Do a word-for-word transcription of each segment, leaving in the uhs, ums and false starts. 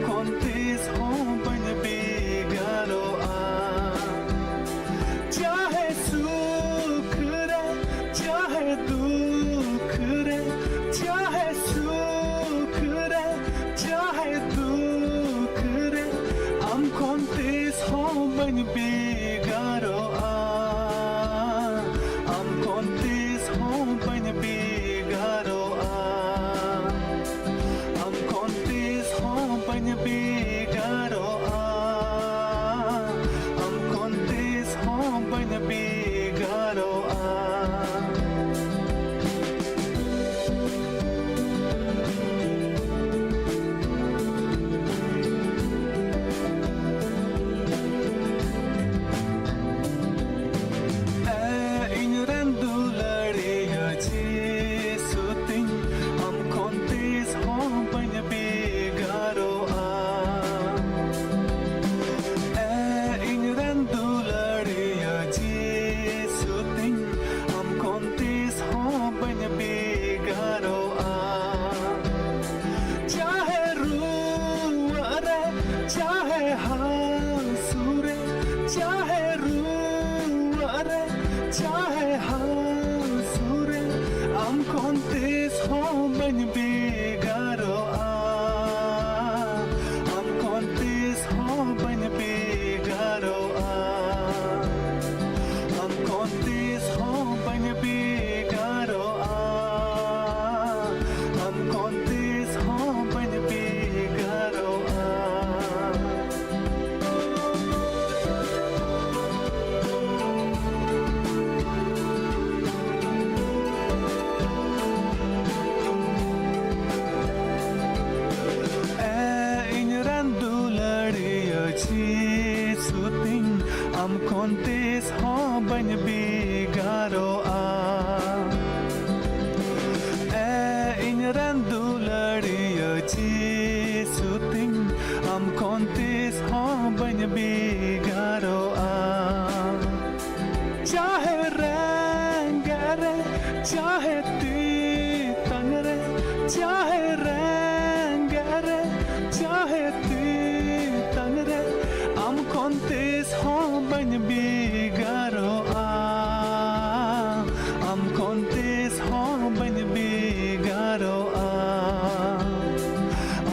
ᱠᱷᱚᱱ ᱛᱤᱥ ᱦᱚᱸ ᱵᱟᱹᱧ ᱵᱷᱮᱜᱟᱨᱚᱜᱼᱟ᱾ ᱪᱟᱦᱮ ᱥᱩᱠ ᱨᱮ, ᱪᱟᱦᱮ ᱫᱩᱠ ᱨᱮ, ᱪᱟᱦᱮ ᱥᱩᱠ ᱨᱮ, ᱪᱟᱦᱮ ᱫᱩᱠ ᱨᱮ, ᱟᱢ ᱠᱷᱚᱱ ᱛᱤᱥ ᱦᱚᱸ ᱵᱟᱹᱧ ᱵᱷᱮᱜᱟᱨᱚᱜᱼᱟ᱾ ᱟᱢ ᱠᱷᱚᱱ ᱛᱤᱥ ᱦᱚᱸ ᱵᱟᱹᱧ ᱵᱷᱮᱜᱟᱨᱚᱜᱼᱟ᱾ ᱟᱢ ᱠᱷᱚᱱ ᱛᱤᱥ ᱦᱚᱸ ᱵᱟᱹᱧ ᱵᱷᱮᱜᱟᱨᱚᱜᱼᱟ᱾ ᱟᱢ ᱠᱷᱚᱱ ᱛᱤᱥ ᱦᱚᱸ ᱵᱟᱹᱧ ᱵᱷᱮᱜᱟᱨᱚᱜᱼᱟ᱾ ᱮ ᱤᱧ ᱨᱮᱱ ᱫᱩᱞᱟᱹᱲᱤᱭᱟᱹ ᱡᱤᱥᱩ ᱛᱤᱧ, ᱟᱢ ᱠᱷᱚᱱ ᱛᱤᱥ ᱦᱚᱸ ᱵᱟᱹᱧ ᱵᱷᱮᱜᱟᱨᱚᱜᱼᱟ᱾ ᱮ ᱤᱧ ᱨᱮᱱ ᱫᱩᱞᱟᱹᱲᱤᱭᱟᱹ ᱡᱤᱥᱩ ᱛᱤᱧ, ᱟᱢ ᱠᱷᱚᱱ ᱛᱤᱥ ᱦᱚᱸ ᱵᱟᱹᱧ ᱵᱷᱮᱜᱟᱨᱚᱜᱼᱟ᱾ ᱪᱟᱦᱮ ᱨᱩᱣᱟᱹᱜ ᱨᱮ, ᱪᱟᱦᱮ ᱦᱟᱹᱥᱩ ᱨᱮ, ᱪᱟᱦᱮ ᱨᱩᱣᱟᱹᱜ ᱨᱮ, ᱪᱟᱦᱮ ᱦᱟᱹᱥᱩ ᱨᱮ, ᱟᱢ ᱠᱷᱚᱱ ᱛᱤᱥ ᱦᱚᱸ ᱵᱟᱹᱧ ᱵᱷᱮᱜᱟᱨᱚᱜᱼᱟ᱾ ᱟᱢ ᱠᱷᱚᱱ ᱛᱤᱥ ᱦᱚᱸ ᱵᱟᱹᱧ ᱵᱷᱮᱜᱟᱨᱚᱜᱼᱟ᱾ ᱟᱢ ᱠᱷᱚᱱ ᱛᱤᱥ ᱦᱚᱸ ᱵᱟᱹᱧ ᱵᱷᱮᱜᱟᱨᱚᱜᱼᱟ᱾ ᱟᱢ ᱠᱷᱚᱱ ᱛᱤᱥ ᱦᱚᱸ ᱵᱟᱹᱧ ᱵᱷᱮᱜᱟᱨᱚᱜᱼᱟ᱾ ᱮ ᱤᱧ ᱨᱮᱱ ᱫᱩᱞᱟᱹᱲᱤᱭᱟᱹ ᱡᱤᱥᱩ ᱛᱤᱧ, ᱟᱢ ᱠᱷᱚᱱ ᱛᱤᱥ ᱦᱚᱸ ᱵᱟᱹᱧ ᱵᱷᱮᱜᱟᱨᱚᱜᱼᱟ᱾ ᱮ ᱤᱧ ᱨᱮᱱ ᱫᱩᱞᱟᱹᱲᱤᱭᱟᱹ ᱡᱤᱥᱩ ᱛᱤᱧ, ᱟᱢ ᱠᱷᱚᱱ ᱛᱤᱥ ᱦᱚᱸ ᱵᱟᱹᱧ ᱵᱷᱮᱜᱟᱨᱚᱜᱼᱟ᱾ ᱪᱟᱦᱮ ᱨᱮᱸᱜᱮᱡ ᱨᱮ, ᱪᱟᱦᱮ ᱛᱮᱛᱟᱝ ᱨᱮ, ᱪᱟᱦᱮ ᱨᱮᱸᱜᱮᱡ ᱨᱮ, ᱪᱟᱦᱮ ᱛᱤᱥ ᱦᱚᱸ ᱵᱟᱹᱧ ᱵᱷᱮᱜᱟᱨᱚᱜᱼᱟ, ᱟᱢ ᱠᱷᱚᱱ ᱛᱤᱥ ᱦᱚᱸ ᱵᱟᱹᱧ ᱵᱷᱮᱜᱟᱨᱚᱜᱼᱟ,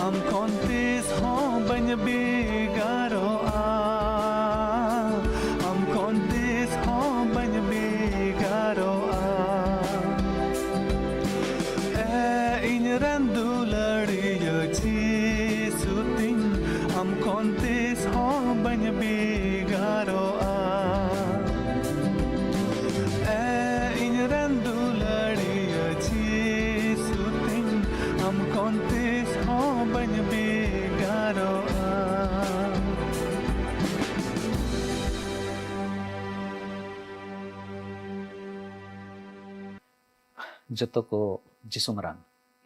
ᱟᱢ ᱠᱷᱚᱱ ᱛᱤᱥ ᱦᱚᱸ ᱵᱟᱹᱧ ᱵᱷᱮᱜᱟᱨᱚᱜᱼᱟ, ᱟᱢ ᱠᱷᱚᱱ ᱛᱤᱥ ᱦᱚᱸ ᱵᱟᱹᱧ ᱵᱷᱮᱜᱟᱨᱚᱜᱼᱟ᱾ ᱮ ᱤᱧ ᱨᱮᱱ ᱫᱩᱞᱟᱹᱲᱤᱭᱟᱹ ᱡᱤᱥᱩ ᱛᱤᱧ, ᱟᱢ ᱠᱷᱚᱱ ᱛᱤᱥ ᱦᱚᱸ ᱵᱟᱹᱧ ᱵᱷᱮᱜᱟᱨᱚᱜᱼᱟ᱾ ᱮ ᱤᱧ ᱨᱮᱱ ᱫᱩᱞᱟᱹᱲᱤᱭᱟᱹ ᱡᱤᱥᱩ ᱛᱤᱧ, ᱟᱢ ᱠᱷᱚᱱ ᱛᱤᱥ ᱦᱚᱸ ᱵᱟᱹᱧ ᱵᱷᱮᱜᱟᱨᱚᱜᱼᱟ᱾ ᱡᱚᱛᱚ ᱠᱚ ᱡᱤᱥᱩ ᱢᱟᱨᱟᱝ᱾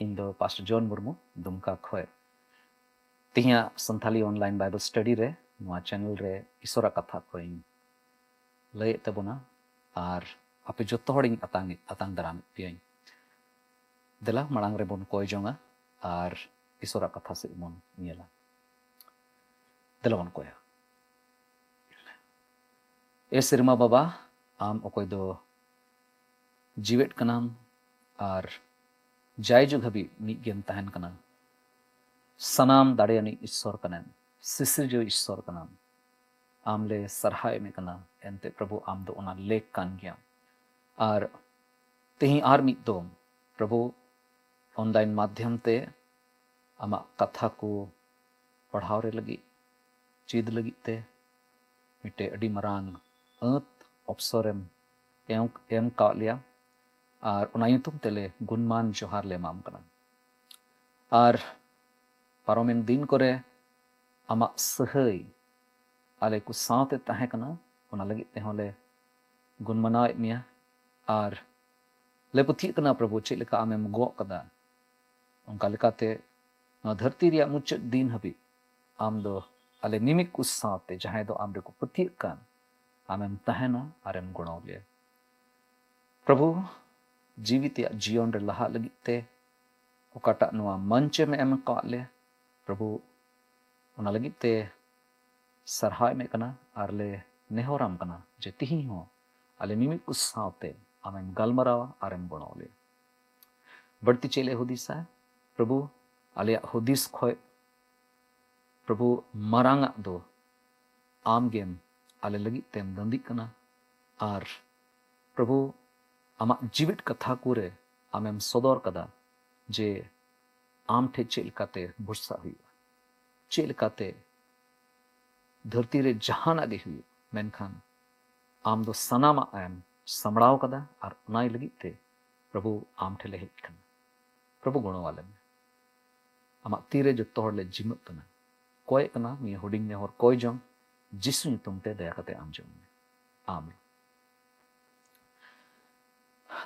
ᱤᱧ ᱫᱚ ᱯᱟᱥᱴᱚᱨ ᱡᱚᱱ ᱢᱩᱨᱢᱩ, ᱫᱩᱢᱠᱟ ᱠᱷᱚᱡ᱾ ᱛᱮᱦᱮᱧᱟᱜ ᱥᱟᱱᱛᱷᱟᱞᱤ online Bible study ᱨᱮ, ᱱᱚᱣᱟ channel ᱨᱮ ᱤᱥᱚᱨᱟᱜ ᱠᱟᱛᱷᱟ ᱠᱚᱧ ᱞᱟᱹᱭᱮᱫ ᱛᱟᱵᱚᱱᱟ ᱟᱨ ᱟᱯᱮ ᱡᱚᱛᱚ ᱦᱚᱲᱤᱧ ᱟᱛᱟᱝ, ᱟᱛᱟᱝ ᱫᱟᱨᱟᱢᱮᱫ ᱯᱮᱭᱟᱧ᱾ ᱫᱮᱞᱟ ᱢᱟᱲᱟᱝ ᱨᱮᱵᱚᱱ ᱠᱚᱭ ᱡᱚᱝᱟ ᱟᱨ ᱤᱥᱚᱨᱟᱜ ᱠᱟᱛᱷᱟ ᱥᱮᱫ ᱵᱚᱱ ᱧᱮᱞᱟ᱾ ᱫᱮᱞᱟ ᱵᱚᱱ ᱠᱚᱭᱟ᱾ ᱮ ᱥᱮᱨᱢᱟ ᱵᱟᱵᱟ, ᱟᱢ ᱚᱠᱚᱭ ᱫᱚ ᱡᱤᱣᱮᱫ ᱠᱟᱱᱟᱢ ᱟᱨ ᱡᱟᱭᱡᱩᱜᱽ ᱦᱟᱹᱵᱤᱡ ᱢᱤᱫ ᱜᱮᱢ ᱛᱟᱦᱮᱱ ᱠᱟᱱᱟ᱾ ᱥᱟᱱᱟᱢ ᱫᱟᱲᱮᱭᱟᱱᱤᱡ ᱤᱥᱥᱚᱨ ᱠᱟᱱᱟᱢ, ᱥᱤᱥᱤᱨᱡᱟᱹᱣ ᱤᱥᱥᱚᱨ ᱠᱟᱱᱟᱢ᱾ ᱟᱢ ᱞᱮ ᱥᱟᱨᱦᱟᱣ ᱮᱢᱮ ᱠᱟᱱᱟ, ᱮᱱᱛᱮ ᱯᱨᱚᱵᱷᱩ ᱟᱢ ᱫᱚ ᱚᱱᱟ ᱞᱮᱠ ᱠᱟᱱ ᱜᱮᱭᱟᱢ᱾ ᱟᱨ ᱛᱮᱦᱮᱧ ᱟᱨ ᱢᱤᱫ ᱫᱚᱢ ᱯᱨᱚᱵᱷᱩ online ᱢᱟᱫᱽᱫᱷᱚᱢ ᱛᱮ ᱟᱢᱟᱜ ᱠᱟᱛᱷᱟ ᱠᱚ ᱯᱟᱲᱦᱟᱣ ᱨᱮ ᱞᱟᱹᱜᱤᱫ, ᱪᱮᱫ ᱞᱟᱹᱜᱤᱫ ᱛᱮ ᱢᱤᱫᱴᱮᱡ ᱟᱹᱰᱤ ᱢᱟᱨᱟᱝ ᱟᱹᱛ ᱚᱯᱥᱚᱨᱮᱢ ᱮᱢ, ᱮᱢ ᱠᱟᱣᱟᱫ ᱞᱮᱭᱟ, ᱟᱨ ᱚᱱᱟ ᱧᱩᱛᱩᱢ ᱛᱮᱞᱮ ᱜᱩᱱᱢᱟᱱ ᱡᱚᱦᱟᱨ ᱞᱮ ᱮᱢᱟᱢ ᱠᱟᱱᱟ᱾ ᱟᱨ ᱯᱟᱨᱚᱢᱮᱱ ᱫᱤᱱ ᱠᱚᱨᱮ ᱟᱢᱟᱜ ᱥᱟᱹᱦᱟᱹᱭ ᱟᱞᱮ ᱠᱚ ᱥᱟᱶᱛᱮ ᱛᱟᱦᱮᱸ ᱠᱟᱱᱟ, ᱚᱱᱟ ᱞᱟᱹᱜᱤᱫ ᱛᱮᱦᱚᱸ ᱞᱮ ᱜᱩᱱᱢᱟᱱᱟᱣᱮᱫ ᱢᱮᱭᱟ᱾ ᱟᱨ ᱞᱮ ᱯᱟᱹᱛᱭᱟᱹᱜ ᱠᱟᱱᱟ ᱯᱨᱚᱵᱷᱩ, ᱪᱮᱫ ᱞᱮᱠᱟ ᱟᱢᱮᱢ ᱜᱚᱜ ᱠᱟᱫᱟ, ᱚᱱᱠᱟ ᱞᱮᱠᱟᱛᱮ ᱱᱚᱣᱟ ᱫᱷᱟᱹᱨᱛᱤ ᱨᱮᱭᱟᱜ ᱢᱩᱪᱟᱹᱫ ᱫᱤᱱ ᱦᱟᱹᱵᱤᱡ ᱟᱢ ᱫᱚ ᱟᱞᱮ ᱢᱤᱢᱤᱫ ᱠᱚ ᱥᱟᱶᱛᱮ, ᱡᱟᱦᱟᱸᱭ ᱫᱚ ᱟᱢ ᱨᱮᱠᱚ ᱯᱟᱹᱛᱭᱟᱹᱜ ᱠᱟᱱ, ᱟᱢᱮᱢ ᱛᱟᱦᱮᱱᱟ ᱟᱨᱮᱢ ᱜᱚᱲᱚ ᱞᱮᱭᱟ᱾ ᱯᱨᱚᱵᱷᱩ, ᱡᱤᱣᱤ ᱛᱮᱭᱟᱜ ᱡᱤᱭᱚᱱ ᱨᱮ ᱞᱟᱦᱟᱜ ᱞᱟᱹᱜᱤᱫ ᱛᱮ ᱚᱠᱟᱴᱟᱜ ᱱᱚᱣᱟ ᱢᱚᱧᱪᱮᱢ ᱮᱢ ᱟᱠᱟᱫ ᱞᱮ, ᱯᱨᱚᱵᱷᱩ, ᱚᱱᱟ ᱞᱟᱹᱜᱤᱫ ᱛᱮ ᱥᱟᱨᱦᱟᱣ ᱮᱢᱮᱫ ᱠᱟᱱᱟ ᱟᱨ ᱞᱮ ᱱᱮᱦᱚᱨᱟᱢ ᱠᱟᱱᱟ ᱡᱮ ᱛᱤᱦᱤᱧ ᱦᱚᱸ ᱟᱞᱮ ᱢᱤᱢᱤᱫ ᱠᱚ ᱥᱟᱶᱛᱮ ᱟᱢᱮᱢ ᱜᱟᱞᱢᱟᱨᱟᱣᱟ ᱟᱨᱮᱢ ᱜᱚᱲᱚ ᱞᱮᱭᱟ᱾ ᱵᱟᱹᱲᱛᱤ ᱪᱮᱫ ᱞᱮ ᱦᱩᱫᱤᱥᱟ ᱯᱨᱚᱵᱷᱩ, ᱟᱞᱮᱭᱟᱜ ᱦᱩᱫᱤᱥ ᱠᱷᱚᱡ ᱯᱨᱚᱵᱷᱩ ᱢᱟᱨᱟᱝ ᱟᱜ ᱫᱚ ᱟᱢ ᱜᱮᱢ ᱟᱞᱮ ᱞᱟᱹᱜᱤᱫ ᱛᱮᱢ ᱫᱟᱹᱱᱫᱤᱜ ᱠᱟᱱᱟ᱾ ᱟᱨ ᱯᱨᱚᱵᱷᱩ, ᱟᱢᱟᱜ ᱡᱤᱣᱤᱫ ᱠᱟᱛᱷᱟ ᱠᱚᱨᱮ ᱟᱢᱮᱢ ᱥᱚᱫᱚᱨ ᱠᱟᱫᱟ ᱡᱮ ᱟᱢ ᱴᱷᱮᱡ ᱪᱮᱫ ᱞᱮᱠᱟᱛᱮ ᱵᱷᱚᱨᱥᱟ ᱦᱩᱭᱩᱜᱼᱟ, ᱪᱮᱫ ᱞᱮᱠᱟᱛᱮ ᱫᱷᱟᱹᱨᱛᱤ ᱨᱮ ᱡᱟᱦᱟᱱᱟᱜ ᱜᱮ ᱦᱩᱭᱩᱜ, ᱢᱮᱱᱠᱷᱟᱱ ᱟᱢ ᱫᱚ ᱥᱟᱱᱟᱢᱟᱜ ᱮᱢ ᱥᱟᱢᱵᱲᱟᱣ ᱠᱟᱫᱟ ᱟᱨ ᱚᱱᱟᱭ ᱞᱟᱹᱜᱤᱫ ᱛᱮ ᱯᱨᱚᱵᱷᱩ ᱟᱢ ᱴᱷᱮᱱ ᱞᱮ ᱦᱮᱡ ᱠᱟᱱᱟ᱾ ᱯᱨᱚᱵᱷᱩ ᱜᱚᱲᱚ ᱟᱞᱮ ᱢᱮ᱾ ᱟᱢᱟᱜ ᱛᱤᱨᱮ ᱡᱚᱛᱚ ᱦᱚᱲ ᱞᱮ ᱡᱤᱢᱟᱹᱜ ᱠᱟᱱᱟ, ᱠᱚᱭᱮᱜ ᱠᱟᱱᱟ ᱱᱤᱭᱟᱹ ᱦᱩᱰᱤᱧ ᱱᱮᱦᱚᱨ ᱠᱚᱭ ᱡᱚᱝ ᱡᱤᱥᱩ ᱧᱩᱛᱩᱢ ᱛᱮ ᱫᱟᱭᱟ ᱠᱟᱛᱮ ᱟᱸᱡᱚᱢ ᱢᱮ᱾ ᱟᱢᱮᱱ᱾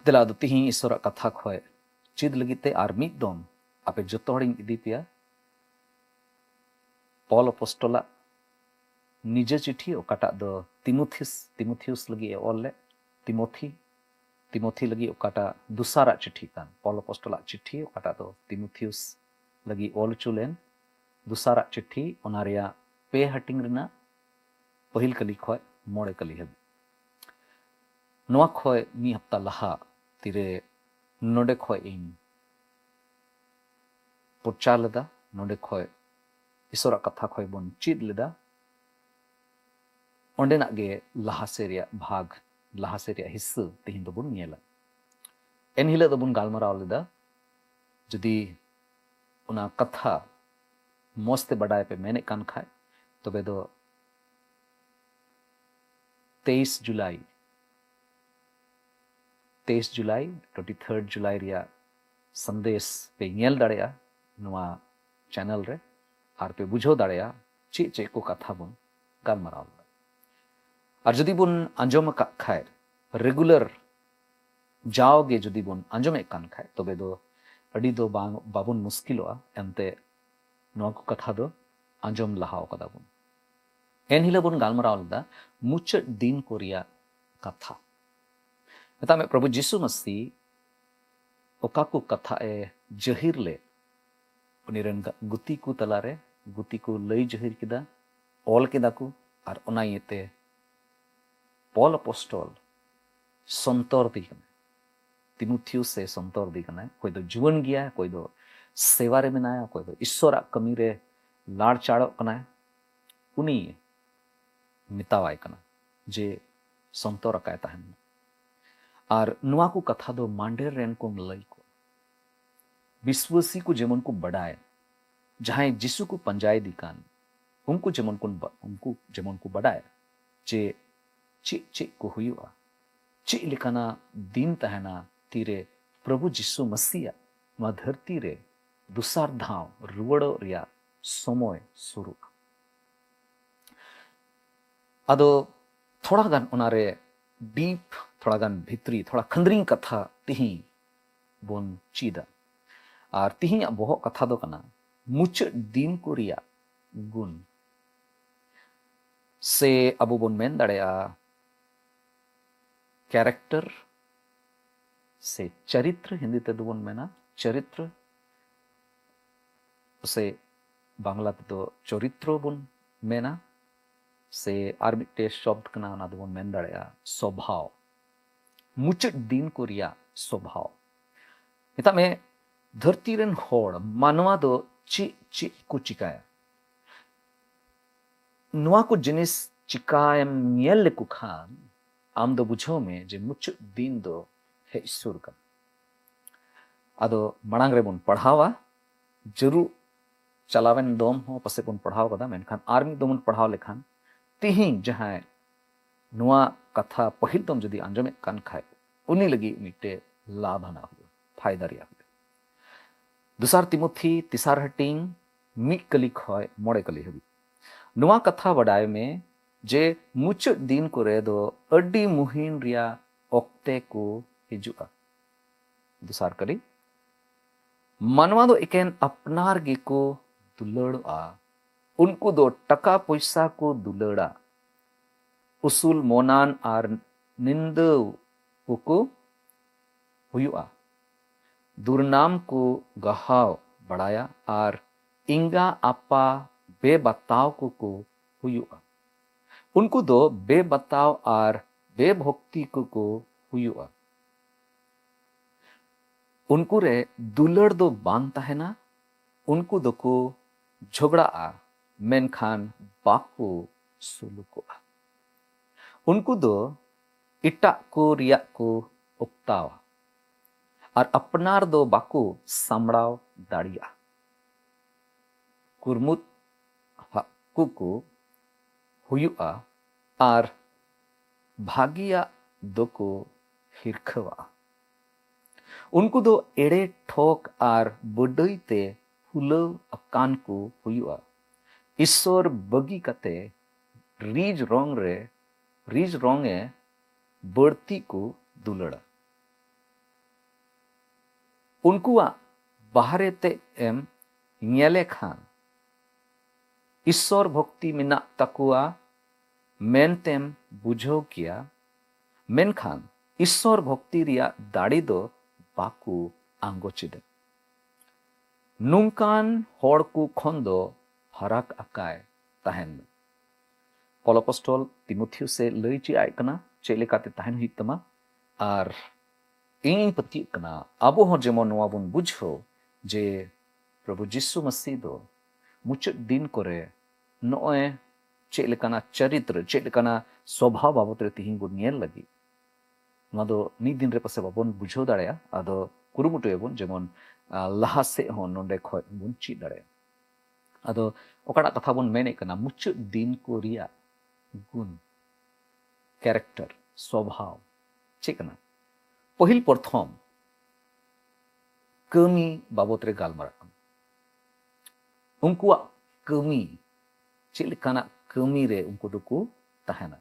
ᱫᱮᱞᱟ ᱟᱫᱚ ᱛᱤᱦᱤᱧ ᱤᱥᱚᱨᱟᱜ ᱠᱟᱛᱷᱟ ᱠᱷᱚᱡ ᱪᱮᱫ ᱞᱟᱹᱜᱤᱫ ᱛᱮ ᱟᱨ ᱢᱤᱫ ᱫᱚᱢ ᱟᱯᱮ ᱡᱚᱛᱚ ᱦᱚᱲᱤᱧ ᱤᱫᱤ ᱯᱮᱭᱟ ᱯᱚᱞ ᱟᱯᱚᱥᱴᱚᱞᱟᱜ ᱱᱤᱡᱮ ᱪᱤᱴᱷᱤ, ᱚᱠᱟᱴᱟᱜ ᱫᱚ ᱛᱤᱢᱚᱛᱷᱤᱥ, ᱛᱤᱢᱚᱛᱷᱤᱭᱩᱥ ᱞᱟᱹᱜᱤᱫ ᱮ ᱚᱞ ᱞᱮᱫ, ᱛᱤᱢᱚᱛᱷᱤ, ᱛᱤᱢᱚᱛᱷᱤ ᱞᱟᱹᱜᱤᱫ ᱚᱠᱟᱴᱟᱜ ᱫᱚᱥᱟᱨᱟᱜ ᱪᱤᱴᱷᱤ ᱠᱟᱱ, ᱯᱚᱞ ᱟᱯᱚᱥᱴᱚᱞᱟᱜ ᱪᱤᱴᱷᱤ, ᱚᱠᱟᱴᱟᱜ ᱫᱚ ᱛᱤᱢᱚᱛᱷᱤᱭᱩᱥ ᱞᱟᱹᱜᱤᱫ ᱚᱞ ᱦᱚᱪᱚ ᱞᱮᱱ ᱫᱚᱥᱟᱨᱟᱜ ᱪᱤᱴᱷᱤ, ᱚᱱᱟ ᱨᱮᱭᱟᱜ ᱯᱮ ᱦᱟᱹᱴᱤᱧ ᱨᱮᱱᱟᱜ ᱯᱟᱹᱦᱤᱞ ᱠᱟᱹᱞᱤ ᱠᱷᱚᱡ ᱢᱚᱬᱮ ᱠᱟᱹᱞᱤ ᱦᱟᱹᱵᱤᱡ᱾ ᱱᱚᱣᱟ ᱠᱷᱚᱡ ᱢᱤᱫ ᱦᱟᱯᱛᱟ ᱞᱟᱦᱟ ᱛᱤᱨᱮ ᱱᱚᱰᱮ ᱠᱷᱚᱡ ᱤᱧ ᱯᱨᱚᱪᱟᱨ ᱞᱮᱫᱟ, ᱱᱚᱰᱮ ᱠᱷᱚᱡ ᱤᱥᱚᱨᱟᱜ ᱠᱟᱛᱷᱟ ᱠᱷᱚᱡ ᱵᱚᱱ ᱪᱮᱫ ᱞᱮᱫᱟ, ᱚᱸᱰᱮᱱᱟᱜ ᱜᱮ ᱞᱟᱦᱟ ᱥᱮᱫ ᱨᱮᱭᱟᱜ ᱵᱷᱟᱜᱽ, ᱞᱟᱦᱟ ᱥᱮᱫ ᱨᱮᱭᱟᱜ ᱦᱤᱥᱥᱟᱹ ᱛᱮᱦᱮᱧ ᱫᱚᱵᱚᱱ ᱧᱮᱞᱟ᱾ ᱮᱱᱦᱤᱞᱳᱜ ᱫᱚᱵᱚᱱ ᱜᱟᱞᱢᱟᱨᱟᱣ ᱞᱮᱫᱟ, ᱡᱩᱫᱤ ᱚᱱᱟ ᱠᱟᱛᱷᱟ ᱢᱚᱡᱽ ᱛᱮ ᱵᱟᱰᱟᱭ ᱯᱮ ᱢᱮᱱᱮᱫ ᱠᱟᱱ ᱠᱷᱟᱡ, ᱛᱚᱵᱮ ᱫᱚ ᱛᱮᱭᱤᱥ ᱡᱩᱞᱟᱭ, ᱛᱮᱭᱤᱥ ᱡᱩᱞᱟᱭ, ᱴᱩᱭᱮᱱᱴᱤ ᱛᱷᱟᱨᱰ ᱡᱩᱞᱟᱭ ᱨᱮᱭᱟᱜ ᱥᱟᱸᱫᱮᱥ ᱯᱮ ᱧᱮᱞ ᱫᱟᱲᱮᱭᱟᱜᱼᱟ ᱱᱚᱣᱟ ᱪᱮᱱᱮᱞ ᱨᱮ, ᱟᱨ ᱯᱮ ᱵᱩᱡᱷᱟᱹᱣ ᱫᱟᱲᱮᱭᱟᱜᱼᱟ ᱪᱮᱫ ᱪᱮᱫ ᱠᱚ ᱠᱟᱛᱷᱟ ᱵᱚᱱ ᱜᱟᱞᱢᱟᱨᱟᱣ ᱞᱮᱫᱟ᱾ ᱟᱨ ᱡᱩᱫᱤ ᱵᱚᱱ ᱟᱸᱡᱚᱢ ᱟᱠᱟᱫ ᱠᱷᱟᱡ, ᱨᱮᱜᱩᱞᱟᱨ ᱡᱟᱣᱜᱮ ᱡᱩᱫᱤ ᱵᱚᱱ ᱟᱸᱡᱚᱢᱮᱫ ᱠᱟᱱ ᱠᱷᱟᱡ, ᱛᱚᱵᱮ ᱫᱚ ᱟᱹᱰᱤ ᱫᱚ ᱵᱟᱝ, ᱵᱟᱵᱚᱱ ᱢᱩᱥᱠᱤᱞᱚᱜᱼᱟ᱾ ᱮᱱᱛᱮ ᱱᱚᱣᱟ ᱠᱚ ᱠᱟᱛᱷᱟ ᱫᱚ ᱟᱸᱡᱚᱢ ᱞᱟᱦᱟᱣ ᱠᱟᱫᱟ ᱵᱚᱱ᱾ ᱮᱱᱦᱤᱞᱳᱜ ᱵᱚᱱ ᱜᱟᱞᱢᱟᱨᱟᱣ ᱞᱮᱫᱟ ᱢᱩᱪᱟᱹᱫ ᱫᱤᱱ ᱠᱚ ᱨᱮᱭᱟᱜ ᱠᱟᱛᱷᱟ᱾ ᱢᱮᱛᱟᱜ ᱢᱮ, ᱯᱨᱚᱵᱷᱩ ᱡᱤᱥᱩ ᱢᱟᱹᱥᱤ ᱚᱠᱟ ᱠᱚ ᱠᱟᱛᱷᱟ ᱮ ᱡᱟᱹᱦᱤᱨ ᱞᱮᱫ, ᱩᱱᱤ ᱨᱮᱱ ᱜᱟ-, ᱜᱩᱛᱤ ᱠᱚ ᱛᱟᱞᱟᱨᱮ ᱜᱩᱛᱤ ᱠᱚ ᱞᱟᱹᱭ ᱡᱟᱹᱦᱤᱨ ᱠᱮᱫᱟ, ᱚᱞ ᱠᱮᱫᱟ ᱠᱚ᱾ ᱟᱨ ᱚᱱᱟ ᱤᱭᱟᱹᱛᱮ ᱯᱚᱞ ᱟᱯᱚᱥᱴᱚᱞ ᱥᱚᱱᱛᱚᱨ ᱫᱤ ᱠᱟᱱᱟᱭ, ᱛᱤᱢᱚᱛᱷᱤᱭᱚᱥ ᱮ ᱥᱚᱱᱛᱚᱨ ᱫᱤ ᱠᱟᱱᱟᱭ᱾ ᱚᱠᱚᱭ ᱫᱚ ᱡᱩᱣᱟᱹᱱ ᱜᱮᱭᱟᱭ, ᱚᱠᱚᱭ ᱫᱚ ᱥᱮᱵᱟ ᱨᱮ ᱢᱮᱱᱟᱭᱟ, ᱚᱠᱚᱭ ᱫᱚ ᱤᱥᱥᱚᱨᱟᱜ ᱠᱟᱹᱢᱤ ᱨᱮ ᱞᱟᱲ ᱪᱟᱲᱚᱜ ᱠᱟᱱᱟᱭ, ᱩᱱᱤ ᱢᱮᱛᱟᱣᱟᱭ ᱠᱟᱱᱟ ᱡᱮ ᱥᱚᱱᱛᱚᱨ ᱟᱠᱟᱭ ᱛᱟᱦᱮᱱ ᱢᱟ᱾ ᱟᱨ ᱱᱚᱣᱟ ᱠᱚ ᱠᱟᱛᱷᱟ ᱫᱚ ᱢᱟᱸᱰᱮᱨ ᱨᱮᱱ ᱠᱚᱢ ᱞᱟᱹᱭ ᱠᱚ, ᱵᱤᱥᱣᱟᱹᱥᱤ ᱠᱚ ᱡᱮᱢᱚᱱ ᱠᱚ ᱵᱟᱰᱟᱭ, ᱡᱟᱦᱟᱸᱭ ᱡᱤᱥᱩ ᱠᱚ ᱯᱟᱸᱡᱟᱭᱮᱫᱮ ᱠᱟᱱ, ᱩᱱᱠᱩ ᱡᱮᱢᱚᱱ ᱠᱚ ᱵᱟ-, ᱩᱱᱠᱩ ᱡᱮᱢᱚᱱ ᱠᱚ ᱵᱟᱰᱟᱭ ᱡᱮ ᱪᱮᱫ ᱪᱮᱫ ᱠᱚ ᱦᱩᱭᱩᱜᱼᱟ, ᱪᱮᱫ ᱞᱮᱠᱟᱱᱟᱜ ᱫᱤᱱ ᱛᱟᱦᱮᱱᱟ, ᱛᱤᱨᱮ ᱯᱨᱚᱵᱷᱩ ᱡᱤᱥᱩ ᱢᱟᱥᱤᱭᱟᱜ ᱱᱚᱣᱟ ᱫᱷᱟᱹᱨᱛᱤ ᱨᱮ ᱫᱚᱥᱟᱨ ᱫᱷᱟᱣ ᱨᱩᱣᱟᱹᱲᱚᱜ ᱨᱮᱭᱟᱜ ᱥᱚᱢᱚᱭ ᱥᱩᱨᱩᱜᱼᱟ᱾ ᱟᱫᱚ ᱛᱷᱚᱲᱟ ᱜᱟᱱ ᱚᱱᱟᱨᱮ ᱰᱤᱯ, ᱛᱷᱚᱲᱟ ᱜᱟᱱ ᱵᱷᱤᱛᱨᱤ, ᱛᱷᱚᱲᱟ ᱠᱷᱟᱹᱱᱫᱽᱨᱤᱝ ᱠᱟᱛᱷᱟ ᱛᱤᱦᱤᱧ ᱵᱚᱱ ᱪᱮᱫᱟ᱾ ᱟᱨ ᱛᱤᱦᱤᱧᱟᱜ ᱵᱚᱦᱚᱜ ᱠᱟᱛᱷᱟ ᱫᱚ ᱠᱟᱱᱟ ᱢᱩᱪᱟᱹᱫ ᱫᱤᱱ ᱠᱚ ᱨᱮᱭᱟᱜ ᱜᱩᱱ᱾ ᱥᱮ ᱟᱵᱚ ᱵᱚᱱ ᱢᱮᱱ ᱫᱟᱲᱮᱭᱟᱜᱼᱟ ᱠᱮᱨᱮᱠᱴᱟᱨ ᱥᱮ ᱪᱚᱨᱤᱛᱨᱚ, ᱦᱤᱱᱫᱤ ᱛᱮᱫᱚ ᱵᱚᱱ ᱢᱮᱱᱟ ᱪᱚᱨᱤᱛᱨᱚ, ᱥᱮ ᱵᱟᱝᱞᱟ ᱛᱮᱫᱚ ᱪᱚᱨᱤᱛᱨᱚ ᱵᱚᱱ ᱢᱮᱱᱟ, ᱥᱮ ᱟᱨ ᱢᱤᱫᱴᱮᱡ ᱥᱚᱵᱫ ᱠᱟᱱᱟ, ᱚᱱᱟ ᱫᱚᱵᱚᱱ ᱢᱮᱱ ᱫᱟᱲᱮᱭᱟᱜᱼᱟ ᱥᱚᱵᱷᱟᱣ᱾ ᱢᱩᱪᱟᱹᱫ ᱫᱤᱱ ᱠᱚ ᱨᱮᱭᱟᱜ ᱥᱚᱵᱷᱟᱣ᱾ ᱢᱮᱛᱟᱜ ᱢᱮ, ᱫᱷᱟᱹᱨᱛᱤ ᱨᱮᱱ ᱦᱚᱲ, ᱢᱟᱱᱣᱟ ᱫᱚ ᱪᱮᱫ ᱪᱮᱫ ᱠᱚ ᱪᱤᱠᱟᱭᱟ? ᱱᱚᱣᱟ ᱠᱚ ᱡᱤᱱᱤᱥ ᱪᱤᱠᱟᱭᱮᱢ ᱧᱮᱞ ᱞᱮᱠᱚ ᱠᱷᱟᱱ, ᱟᱢ ᱫᱚ ᱵᱩᱡᱷᱟᱹᱣ ᱢᱮ ᱡᱮ ᱢᱩᱪᱟᱹᱫ ᱫᱤᱱ ᱫᱚ ᱦᱮᱡ ᱥᱩᱨ ᱠᱟᱱᱟ᱾ ᱟᱫᱚ ᱢᱟᱲᱟᱝ ᱨᱮᱵᱚᱱ ᱯᱟᱲᱦᱟᱣᱟ, ᱡᱟᱹᱨᱩᱲ ᱪᱟᱞᱟᱣᱮᱱ ᱫᱚᱢ ᱦᱚᱸ ᱯᱟᱥᱮᱡ ᱵᱚᱱ ᱯᱟᱲᱦᱟᱣ ᱠᱟᱫᱟ, ᱢᱮᱱᱠᱷᱟᱱ ᱟᱨ ᱢᱤᱫ ᱫᱚᱢ ᱵᱚᱱ ᱯᱟᱲᱦᱟᱣ ᱞᱮᱠᱷᱟᱱ, ᱛᱤᱦᱤᱧ ᱡᱟᱦᱟᱸᱭ ᱱᱚᱣᱟ ᱠᱟᱛᱷᱟ ᱯᱟᱹᱦᱤᱞ ᱫᱚᱢ ᱡᱩᱫᱤ ᱟᱸᱡᱚᱢᱮᱫ ᱠᱟᱱ ᱠᱷᱟᱡ, ᱩᱱᱤ ᱞᱟᱹᱜᱤᱫ ᱢᱤᱫᱴᱮᱡ ᱞᱟᱵᱷ ᱟᱱᱟᱜ ᱦᱩᱭᱩᱜᱼᱟ, ᱯᱷᱟᱭᱫᱟ ᱨᱮᱭᱟᱜ ᱦᱩᱭᱩᱜᱼᱟ᱾ ᱫᱚᱥᱟᱨ ᱛᱤᱢᱚᱛᱷᱤ ᱛᱮᱥᱟᱨ ᱦᱟᱹᱴᱤᱧ ᱢᱤᱫ ᱠᱟᱹᱞᱤ ᱠᱷᱚᱡ ᱢᱚᱬᱮ ᱠᱟᱹᱞᱤ ᱦᱟᱹᱵᱤᱡ᱾ ᱱᱚᱣᱟ ᱠᱟᱛᱷᱟ ᱵᱟᱰᱟᱭ ᱢᱮ ᱡᱮ ᱢᱩᱪᱟᱹᱫ ᱫᱤᱱ ᱠᱚᱨᱮ ᱫᱚ ᱟᱹᱰᱤ ᱢᱩᱦᱤᱱ ᱨᱮᱭᱟᱜ ᱚᱠᱛᱮ ᱠᱚ ᱦᱤᱡᱩᱜᱼᱟ᱾ ᱫᱚᱥᱟᱨ ᱠᱟᱹᱞᱤ, ᱢᱟᱱᱣᱟ ᱫᱚ ᱮᱠᱮᱱ ᱟᱯᱱᱟᱨ ᱜᱮᱠᱚ ᱫᱩᱞᱟᱹᱲᱚᱜᱼᱟ᱾ ᱩᱱᱠᱩ ᱫᱚ ᱴᱟᱠᱟ ᱯᱚᱭᱥᱟ ᱠᱚ ᱫᱩᱞᱟᱹᱲᱟ᱾ ᱩᱥᱩᱞ ᱢᱚᱱᱟᱱ ᱟᱨ ᱱᱤᱱᱫᱟᱹᱣ ᱠᱚᱠᱚ ᱦᱩᱭᱩᱜᱼᱟ᱾ ᱫᱩᱨᱱᱟᱢ ᱠᱚ ᱜᱟᱦᱟᱣ ᱵᱟᱲᱟᱭᱟ ᱟᱨ ᱮᱸᱜᱟ ᱟᱯᱟ ᱵᱮᱵᱟᱛᱟᱣ ᱠᱚᱠᱚ ᱦᱩᱭᱩᱜᱼᱟ᱾ ᱩᱱᱠᱩ ᱫᱚ ᱵᱮᱵᱟᱛᱟᱣ ᱟᱨ ᱵᱮᱵᱷᱚᱠᱛᱤ ᱠᱚᱠᱚ ᱦᱩᱭᱩᱜᱼᱟ᱾ ᱩᱱᱠᱩ ᱨᱮ ᱫᱩᱞᱟᱹᱲ ᱫᱚ ᱵᱟᱝ ᱛᱟᱦᱮᱱᱟ᱾ ᱩᱱᱠᱩ ᱫᱚᱠᱚ ᱡᱷᱚᱜᱽᱲᱟᱜᱼᱟ, ᱢᱮᱱᱠᱷᱟᱱ ᱵᱟᱠᱚ ᱥᱩᱞᱩᱠᱚᱜᱼᱟ᱾ ᱩᱱᱠᱩ ᱫᱚ ᱮᱴᱟᱜ ᱠᱚ ᱨᱮᱭᱟᱜ ᱠᱚ ᱚᱠᱛᱟᱣᱟ ᱟᱨ ᱟᱯᱱᱟᱨ ᱫᱚ ᱵᱟᱠᱚ ᱥᱟᱢᱲᱟᱣ ᱫᱟᱲᱮᱭᱟᱜᱼᱟ᱾ ᱠᱩᱨᱢᱩᱫ ᱦᱟᱹᱠᱩ ᱠᱚ ᱦᱩᱭᱩᱜᱼᱟ ᱟᱨ ᱵᱷᱟᱹᱜᱤᱭᱟᱜ ᱫᱚᱠᱚ ᱦᱤᱨᱠᱷᱟᱹᱣᱟᱜᱼᱟ᱾ ᱩᱱᱠᱩ ᱫᱚ ᱮᱲᱮ ᱴᱷᱚᱠ ᱟᱨ ᱵᱟᱹᱰᱟᱹᱭ ᱛᱮ ᱯᱷᱩᱞᱟᱹᱣ ᱟᱠᱟᱱ ᱠᱚ ᱦᱩᱭᱩᱜᱼᱟ᱾ ᱤᱥᱥᱚᱨ ᱵᱟᱹᱜᱤ ᱠᱟᱛᱮ ᱨᱤᱡ ᱨᱚᱝ ᱨᱮ, ᱨᱤᱡ ᱨᱚᱝ ᱮ ᱵᱟᱹᱲᱛᱤ ᱠᱚ ᱫᱩᱞᱟᱹᱲᱟ᱾ ᱩᱱᱠᱩᱣᱟᱜ ᱵᱟᱦᱨᱮ ᱛᱮᱫ ᱮᱢ ᱧᱮᱞᱮ ᱠᱷᱟᱱ ᱤᱥᱥᱚᱨ ᱵᱷᱚᱠᱛᱤ ᱢᱮᱱᱟᱜ ᱛᱟᱠᱚᱣᱟ ᱢᱮᱱᱛᱮᱢ ᱵᱩᱡᱷᱟᱹᱣ ᱠᱮᱭᱟ, ᱢᱮᱱᱠᱷᱟᱱ ᱤᱥᱥᱚᱨ ᱵᱷᱚᱠᱛᱤ ᱨᱮᱭᱟᱜ ᱫᱟᱲᱮ ᱫᱚ ᱵᱟᱠᱚ ᱟᱸᱜᱚᱪ ᱮᱫᱟ᱾ ᱱᱚᱝᱠᱟᱱ ᱦᱚᱲ ᱠᱚ ᱠᱷᱚᱱ ᱫᱚ ᱯᱷᱟᱨᱟᱠ ᱟᱠᱟᱭ ᱛᱟᱦᱮᱱ ᱢᱮ᱾ ᱯᱚᱞ ᱟᱯᱚᱥᱴᱚᱞ ᱛᱤᱢᱳᱛᱷᱤᱭᱚᱥ ᱮ ᱞᱟᱹᱭ ᱪᱮᱫ ᱟᱭ ᱠᱟᱱᱟ ᱪᱮᱫ ᱞᱮᱠᱟᱛᱮ ᱛᱟᱦᱮᱱ ᱦᱩᱭᱩᱜ ᱛᱟᱢᱟ᱾ ᱟᱨ ᱤᱧᱤᱧ ᱯᱟᱹᱛᱭᱟᱹᱜ ᱠᱟᱱᱟ ᱟᱵᱚ ᱦᱚᱸ ᱡᱮᱢᱚᱱ ᱱᱚᱣᱟ ᱵᱚᱱ ᱵᱩᱡᱷᱟᱹᱣ ᱡᱮ ᱯᱨᱚᱵᱷᱩ ᱡᱤᱥᱩ ᱢᱟᱹᱥᱤ ᱫᱚ ᱢᱩᱪᱟᱹᱫ ᱫᱤᱱ ᱠᱚᱨᱮ ᱱᱚᱜᱼᱚᱭ ᱪᱮᱫ ᱞᱮᱠᱟᱱᱟᱜ ᱪᱟᱨᱤᱛᱨᱚ, ᱪᱮᱫ ᱞᱮᱠᱟᱱᱟᱜ ᱥᱚᱵᱷᱟᱣ ᱵᱟᱵᱚᱛ ᱨᱮ ᱛᱤᱦᱤᱧ ᱵᱚᱱ ᱧᱮᱞ ᱞᱟᱹᱜᱤᱫ᱾ ᱱᱚᱣᱟ ᱫᱚ ᱢᱤᱫ ᱫᱤᱱ ᱨᱮ ᱯᱟᱥᱮ ᱵᱟᱵᱚᱱ ᱵᱩᱡᱷᱟᱹᱣ ᱫᱟᱲᱮᱭᱟᱜᱼᱟ᱾ ᱟᱫᱚ ᱠᱩᱨᱩᱢᱩᱴᱩᱭᱟᱵᱚᱱ ᱡᱮᱢᱚᱱ, ᱟ, ᱞᱟᱦᱟ ᱥᱮᱫ ᱦᱚᱸ ᱱᱚᱰᱮ ᱠᱷᱚᱡ ᱵᱚᱱ ᱪᱮᱫ ᱫᱟᱲᱮᱭᱟᱜᱼᱟ᱾ ᱟᱫᱚ ᱚᱠᱟᱴᱟᱜ ᱠᱟᱛᱷᱟ ᱵᱚᱱ ᱢᱮᱱᱮᱫ ᱠᱟᱱᱟ, ᱢᱩᱪᱟᱹᱫ ᱫᱤᱱ ᱠᱚ ᱨᱮᱭᱟᱜ ᱜᱩᱱ, ᱠᱮᱨᱮᱠᱴᱟᱨ, ᱥᱚᱵᱷᱟᱣ ᱪᱮᱫ ᱠᱟᱱᱟ? ᱯᱟᱹᱦᱤᱞ ᱯᱨᱚᱛᱷᱚᱢ ᱠᱟᱹᱢᱤ ᱵᱟᱵᱚᱛ ᱨᱮ ᱜᱟᱞᱢᱟᱨᱟᱜ ᱠᱟᱱᱟ᱾ ᱩᱱᱠᱩᱣᱟᱜ ᱠᱟᱹᱢᱤ, ᱪᱮᱫ ᱞᱮᱠᱟᱱᱟᱜ ᱠᱟᱹᱢᱤ ᱨᱮ ᱩᱱᱠᱩ ᱫᱚᱠᱚ ᱛᱟᱦᱮᱱᱟ?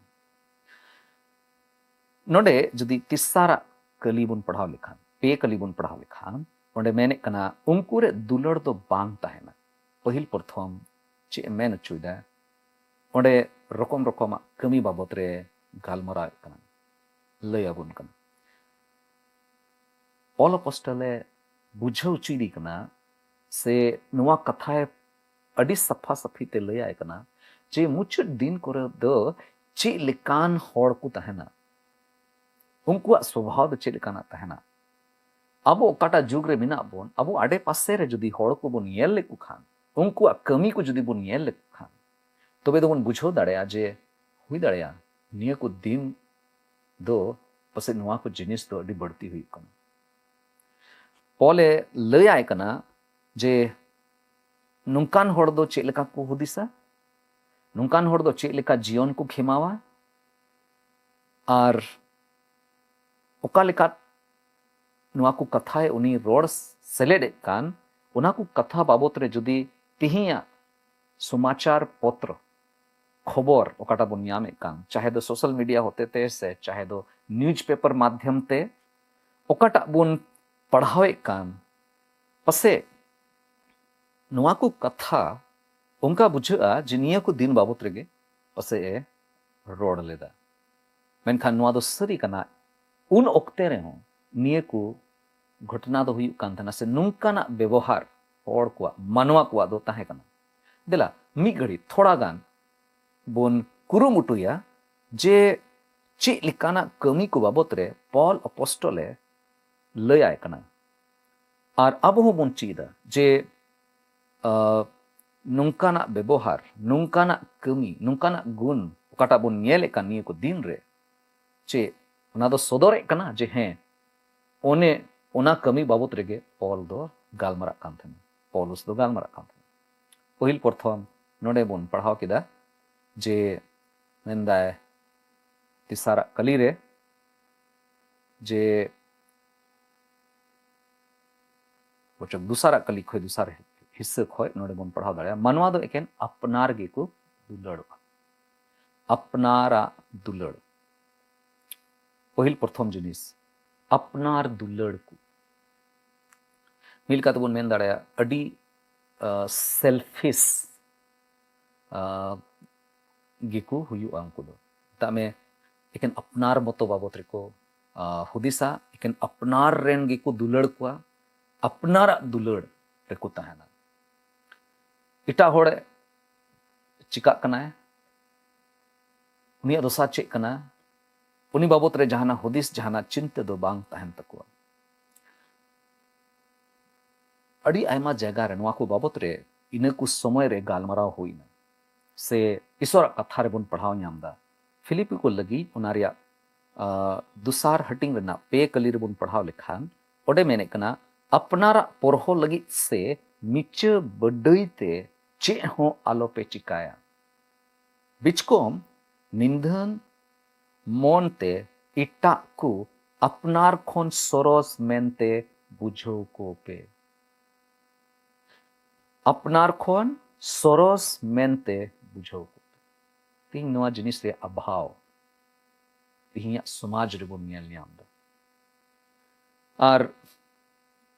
ᱱᱚᱰᱮ ᱡᱩᱫᱤ ᱛᱮᱥᱟᱨᱟᱜ ᱠᱟᱹᱞᱤ ᱵᱚᱱ ᱯᱟᱲᱦᱟᱣ ᱞᱮᱠᱷᱟᱱ, ᱯᱮ ᱠᱟᱹᱞᱤ ᱵᱚᱱ ᱯᱟᱲᱦᱟᱣ ᱞᱮᱠᱷᱟᱱ, ᱚᱸᱰᱮ ᱢᱮᱱᱮᱫ ᱠᱟᱱᱟ, ᱩᱱᱠᱩ ᱨᱮ ᱫᱩᱞᱟᱹᱲ ᱫᱚ ᱵᱟᱝ ᱛᱟᱦᱮᱱᱟ᱾ ᱯᱟᱹᱦᱤᱞ ᱯᱨᱚᱛᱷᱚᱢ ᱪᱮᱫ ᱮ ᱢᱮᱱ ᱦᱚᱪᱚᱭᱮᱫᱟ? ᱚᱸᱰᱮ ᱨᱚᱠᱚᱢ ᱨᱚᱠᱚᱢᱟᱜ ᱠᱟᱹᱢᱤ ᱵᱟᱵᱚᱛ ᱨᱮ ᱜᱟᱞᱢᱟᱨᱟᱣᱮᱫ ᱠᱟᱱᱟ, ᱞᱟᱹᱭ ᱟᱵᱚᱱ ᱠᱟᱱᱟ᱾ ᱯᱚᱞ ᱟᱯᱚᱥᱴᱚᱞ ᱮ ᱵᱩᱡᱷᱟᱹᱣ ᱦᱚᱪᱚᱭᱮᱫᱮ ᱠᱟᱱᱟ, ᱥᱮ ᱱᱚᱣᱟ ᱠᱟᱛᱷᱟᱭ ᱟᱹᱰᱤ ᱥᱟᱯᱷᱟ ᱥᱟᱹᱯᱷᱤ ᱛᱮ ᱞᱟᱹᱭᱟᱭ ᱠᱟᱱᱟ, ᱡᱮ ᱢᱩᱪᱟᱹᱫ ᱫᱤᱱ ᱠᱚᱨᱮ ᱫᱚ ᱪᱮᱫ ᱞᱮᱠᱟᱱ ᱦᱚᱲ ᱠᱚ ᱛᱟᱦᱮᱱᱟ, ᱩᱱᱠᱩᱣᱟᱜ ᱥᱚᱵᱷᱟᱣ ᱫᱚ ᱪᱮᱫ ᱞᱮᱠᱟᱱᱟᱜ ᱛᱟᱦᱮᱱᱟ᱾ ᱟᱵᱚ ᱚᱠᱟᱴᱟᱜ ᱡᱩᱜᱽ ᱨᱮ ᱢᱮᱱᱟᱜ ᱵᱚᱱ, ᱟᱵᱚ ᱟᱰᱮ ᱯᱟᱥᱮ ᱨᱮ ᱡᱩᱫᱤ ᱦᱚᱲ ᱠᱚᱵᱚᱱ ᱧᱮᱞ ᱞᱮᱠᱚ ᱠᱷᱟᱱ, ᱩᱱᱠᱩᱣᱟᱜ ᱠᱟᱹᱢᱤ ᱠᱚ ᱡᱩᱫᱤ ᱵᱚᱱ ᱧᱮᱞ ᱞᱮᱠᱚ ᱠᱷᱟᱱ, ᱛᱚᱵᱮ ᱫᱚᱵᱚᱱ ᱵᱩᱡᱷᱟᱹᱣ ᱫᱟᱲᱮᱭᱟᱜᱼᱟ ᱡᱮ ᱦᱩᱭ ᱫᱟᱲᱮᱭᱟᱜᱼᱟ ᱱᱤᱭᱟᱹ ᱠᱚ ᱫᱤᱱ ᱫᱚ ᱯᱟᱥᱮᱡ ᱱᱚᱣᱟ ᱠᱚ ᱡᱤᱱᱤᱥ ᱫᱚ ᱟᱹᱰᱤ ᱵᱟᱹᱲᱛᱤ ᱦᱩᱭᱩᱜ ᱠᱟᱱᱟ᱾ ᱯᱚᱞᱮ ᱞᱟᱹᱭᱟᱭ ᱠᱟᱱᱟ ᱡᱮ ᱱᱚᱝᱠᱟᱱ ᱦᱚᱲ ᱫᱚ ᱪᱮᱫ ᱞᱮᱠᱟ ᱠᱚ ᱦᱩᱫᱤᱥᱟ, ᱱᱚᱝᱠᱟᱱ ᱦᱚᱲ ᱫᱚ ᱪᱮᱫ ᱞᱮᱠᱟ ᱡᱤᱭᱚᱱ ᱠᱚ ᱠᱷᱮᱢᱟᱣᱟ, ᱟᱨ ᱚᱠᱟ ᱞᱮᱠᱟ ᱱᱚᱣᱟ ᱠᱚ ᱠᱟᱛᱷᱟᱭ ᱩᱱᱤ ᱨᱚᱲ ᱥᱮᱞᱮᱫᱮᱫ ᱠᱟᱱ, ᱚᱱᱟ ᱠᱚ ᱠᱟᱛᱷᱟ ᱵᱟᱵᱚᱛ ᱨᱮ ᱡᱩᱫᱤ ᱛᱮᱦᱮᱧᱟᱜ ᱥᱚᱢᱟᱪᱟᱨ ᱯᱚᱛᱨᱚ ᱠᱷᱚᱵᱚᱨ ᱚᱠᱟᱴᱟᱜ ᱵᱚᱱ ᱧᱟᱢᱮᱫ ᱠᱟᱱ, ᱪᱟᱦᱮ ᱫᱚ ᱥᱳᱥᱟᱞ ᱢᱤᱰᱤᱭᱟ ᱦᱚᱛᱮᱛᱮ ᱥᱮ ᱪᱟᱦᱮ ᱫᱚ ᱱᱤᱭᱩᱡᱽ ᱯᱮᱯᱟᱨ ᱢᱟᱫᱽᱫᱷᱚᱢ ᱛᱮ ᱚᱠᱟᱴᱟᱜ ᱵᱚᱱ ᱯᱟᱲᱦᱟᱣᱮᱫ ᱠᱟᱱ, ᱯᱟᱥᱮᱡ ᱱᱚᱣᱟ ᱠᱚ ᱠᱟᱛᱷᱟ ᱚᱱᱠᱟ ᱵᱩᱡᱷᱟᱹᱜᱼᱟ ᱡᱮ ᱱᱤᱭᱟᱹ ᱠᱚ ᱫᱤᱱ ᱵᱟᱵᱚᱛ ᱨᱮᱜᱮ ᱯᱟᱥᱮᱡ ᱮ ᱨᱚᱲ ᱞᱮᱫᱟ᱾ ᱢᱮᱱᱠᱷᱟᱱ ᱱᱚᱣᱟ ᱫᱚ ᱥᱟᱹᱨᱤ ᱠᱟᱱᱟ, ᱩᱱ ᱚᱠᱛᱮ ᱨᱮᱦᱚᱸ ᱱᱤᱭᱟᱹ ᱠᱚ ᱜᱷᱚᱴᱚᱱᱟ ᱫᱚ ᱦᱩᱭᱩᱜ ᱠᱟᱱ ᱛᱟᱦᱮᱱᱟ, ᱥᱮ ᱱᱚᱝᱠᱟᱱᱟᱜ ᱵᱮᱵᱚᱦᱟᱨ ᱦᱚᱲ ᱠᱚᱣᱟᱜ, ᱢᱟᱱᱣᱟ ᱠᱚᱣᱟᱜ ᱫᱚ ᱛᱟᱦᱮᱸ ᱠᱟᱱᱟ᱾ ᱫᱮᱞᱟ ᱢᱤᱫ ᱜᱷᱟᱹᱲᱤ ᱛᱷᱚᱲᱟ ᱜᱟᱱ ᱵᱚᱱ ᱠᱩᱨᱩᱢᱩᱴᱩᱭᱟ ᱡᱮ ᱪᱮᱫ ᱞᱮᱠᱟᱱᱟᱜ ᱠᱟᱹᱢᱤ ᱠᱚ ᱵᱟᱵᱚᱛ ᱨᱮ ᱯᱚᱞ ᱟᱯᱚᱥᱴᱚᱞ ᱮ ᱞᱟᱹᱭᱟᱭ ᱠᱟᱱᱟ᱾ ᱟᱨ ᱟᱵᱚ ᱦᱚᱸᱵᱚᱱ ᱪᱮᱫᱟ ᱡᱮ, ᱟᱸ, ᱱᱚᱝᱠᱟᱱᱟᱜ ᱵᱮᱵᱚᱦᱟᱨ, ᱱᱚᱝᱠᱟᱱᱟᱜ ᱠᱟᱹᱢᱤ, ᱱᱚᱝᱠᱟᱱᱟᱜ ᱜᱩᱱ ᱚᱠᱟᱴᱟᱜ ᱵᱚᱱ ᱧᱮᱞᱮᱫ ᱠᱟᱱ ᱱᱤᱭᱟᱹ ᱠᱚ ᱫᱤᱱ ᱨᱮ, ᱪᱮᱫ ᱚᱱᱟ ᱫᱚ ᱥᱚᱫᱚᱨᱮᱫ ᱠᱟᱱᱟ ᱡᱮ ᱦᱮᱸ, ᱚᱱᱮ ᱚᱱᱟ ᱠᱟᱹᱢᱤ ᱵᱟᱵᱚᱛ ᱨᱮᱜᱮ ᱯᱚᱞ ᱫᱚ ᱜᱟᱞᱢᱟᱨᱟᱜ ᱠᱟᱱ ᱛᱟᱦᱮᱱᱟ, ᱯᱚᱞᱩᱥ ᱫᱚ ᱜᱟᱞᱢᱟᱨᱟᱜ ᱠᱟᱱ ᱛᱟᱦᱮᱱᱟ᱾ ᱯᱟᱹᱦᱤᱞ ᱯᱨᱚᱛᱷᱚᱢ ᱱᱚᱰᱮ ᱵᱚᱱ ᱯᱟᱲᱦᱟᱣ ᱠᱮᱫᱟ ᱡᱮ ᱢᱮᱱᱫᱟᱭ ᱛᱮᱥᱟᱨᱟᱜ ᱠᱟᱹᱞᱤ ᱨᱮ ᱡᱮ ᱵᱚᱪᱚᱠ ᱫᱚᱥᱟᱨᱟᱜ ᱠᱟᱹᱞᱤ ᱠᱷᱚᱡ, ᱫᱚᱥᱟᱨ ᱦᱤᱥᱥᱟᱹ ᱠᱷᱚᱡ ᱱᱚᱰᱮ ᱵᱚᱱ ᱯᱟᱲᱦᱟᱣ ᱫᱟᱲᱮᱭᱟᱜᱼᱟ, ᱢᱟᱱᱣᱟ ᱫᱚ ᱮᱠᱮᱱ ᱟᱯᱱᱟᱨ ᱜᱮᱠᱚ ᱫᱩᱞᱟᱹᱲᱚᱜᱼᱟ᱾ ᱟᱯᱱᱟᱨᱟᱜ ᱫᱩᱞᱟᱹᱲ᱾ ᱯᱟᱹᱦᱤᱞ ᱯᱨᱚᱛᱷᱚᱢ ᱡᱤᱱᱤᱥ, ᱟᱯᱱᱟᱨ ᱫᱩᱞᱟᱹᱲ ᱠᱚ᱾ ᱢᱤᱫ ᱞᱮᱠᱟ ᱛᱮᱵᱚᱱ ᱢᱮᱱ ᱫᱟᱲᱮᱭᱟᱜᱼᱟ, ᱟᱹᱰᱤ ᱥᱮᱞᱯᱷᱤᱥ ᱜᱮᱠᱚ ᱦᱩᱭᱩᱜᱼᱟ ᱩᱱᱠᱩ ᱫᱚ᱾ ᱢᱮᱛᱟᱜ ᱢᱮ, ᱮᱠᱮᱱ ᱟᱯᱱᱟᱨ ᱢᱚᱛᱚ ᱵᱟᱵᱚᱛ ᱨᱮᱠᱚ ᱟᱸ, ᱦᱩᱫᱤᱥᱟ, ᱮᱠᱮᱱ ᱟᱯᱱᱟᱨ ᱨᱮᱱ ᱜᱮᱠᱚ ᱫᱩᱞᱟᱹᱲ ᱠᱚᱣᱟ, ᱟᱯᱱᱟᱨᱟᱜ ᱫᱩᱞᱟᱹᱲ ᱨᱮᱠᱚ ᱛᱟᱦᱮᱱᱟ᱾ ᱮᱴᱟᱜ ᱦᱚᱲ ᱪᱤᱠᱟᱜ ᱠᱟᱱᱟᱭ, ᱩᱱᱤᱭᱟᱜ ᱫᱚᱥᱟ ᱪᱮᱫ ᱠᱟᱱᱟ, ᱩᱱᱤ ᱵᱟᱵᱚᱛ ᱨᱮ ᱡᱟᱦᱟᱱᱟᱜ ᱦᱩᱫᱤᱥ, ᱡᱟᱦᱟᱱᱟᱜ ᱪᱤᱱᱛᱟᱹ ᱫᱚ ᱵᱟᱝ ᱛᱟᱦᱮᱱ ᱛᱟᱠᱚᱣᱟ᱾ ᱟᱹᱰᱤ ᱟᱭᱢᱟ ᱡᱟᱭᱜᱟ ᱨᱮ ᱱᱚᱣᱟ ᱠᱚ ᱵᱟᱵᱚᱛ ᱨᱮ ᱤᱱᱟᱹ ᱠᱚ ᱥᱚᱢᱚᱭ ᱨᱮ ᱜᱟᱞᱢᱟᱨᱟᱣ ᱦᱩᱭᱱᱟ, ᱥᱮ ᱤᱥᱚᱨᱟᱜ ᱠᱟᱛᱷᱟ ᱨᱮᱵᱚᱱ ᱯᱟᱲᱦᱟᱣ ᱧᱟᱢ ᱮᱫᱟ᱾ ᱯᱷᱤᱞᱤᱯᱤ ᱠᱚ ᱞᱟᱹᱜᱤᱫ ᱚᱱᱟ ᱨᱮᱭᱟᱜ, ᱟ, ᱫᱚᱥᱟᱨ ᱦᱟᱹᱴᱤᱧ ᱨᱮᱱᱟᱜ ᱯᱮ ᱠᱟᱹᱞᱤ ᱨᱮᱵᱚᱱ ᱯᱟᱲᱦᱟᱣ ᱞᱮᱠᱷᱟᱱ, ᱚᱸᱰᱮ ᱢᱮᱱᱮᱫ ᱠᱟᱱᱟ, "ᱟᱯᱱᱟᱨᱟᱜ ᱯᱚᱨᱦᱚ ᱞᱟᱹᱜᱤᱫ ᱥᱮ ᱢᱤᱪᱟᱹ ᱵᱟᱹᱰᱟᱹᱭ ᱛᱮ ᱪᱮᱫ ᱦᱚᱸ ᱟᱞᱚᱯᱮ ᱪᱤᱠᱟᱭᱟ᱾ ᱵᱤᱪᱠᱚᱢ ᱱᱤᱫᱷᱟᱹᱱ ᱢᱚᱱ ᱛᱮ ᱮᱴᱟᱜ ᱠᱚ ᱟᱯᱱᱟᱨ ᱠᱷᱚᱱ ᱥᱚᱨᱚᱥ ᱢᱮᱱᱛᱮ ᱵᱩᱡᱷᱟᱹᱣ ᱠᱚᱯᱮ᱾" ᱟᱯᱱᱟᱨ ᱠᱷᱚᱱ ᱥᱚᱨᱚᱥ ᱢᱮᱱᱛᱮ ᱵᱩᱡᱷᱟᱹᱣ ᱠᱚᱯᱮ᱾ ᱛᱮᱦᱮᱧ ᱱᱚᱣᱟ ᱡᱤᱱᱤᱥ ᱨᱮᱭᱟᱜ ᱚᱵᱷᱟᱣ ᱛᱮᱦᱮᱧᱟᱜ ᱥᱚᱢᱟᱡᱽ ᱨᱮᱵᱚᱱ ᱧᱮᱞ ᱧᱟᱢ ᱮᱫᱟ᱾ ᱟᱨ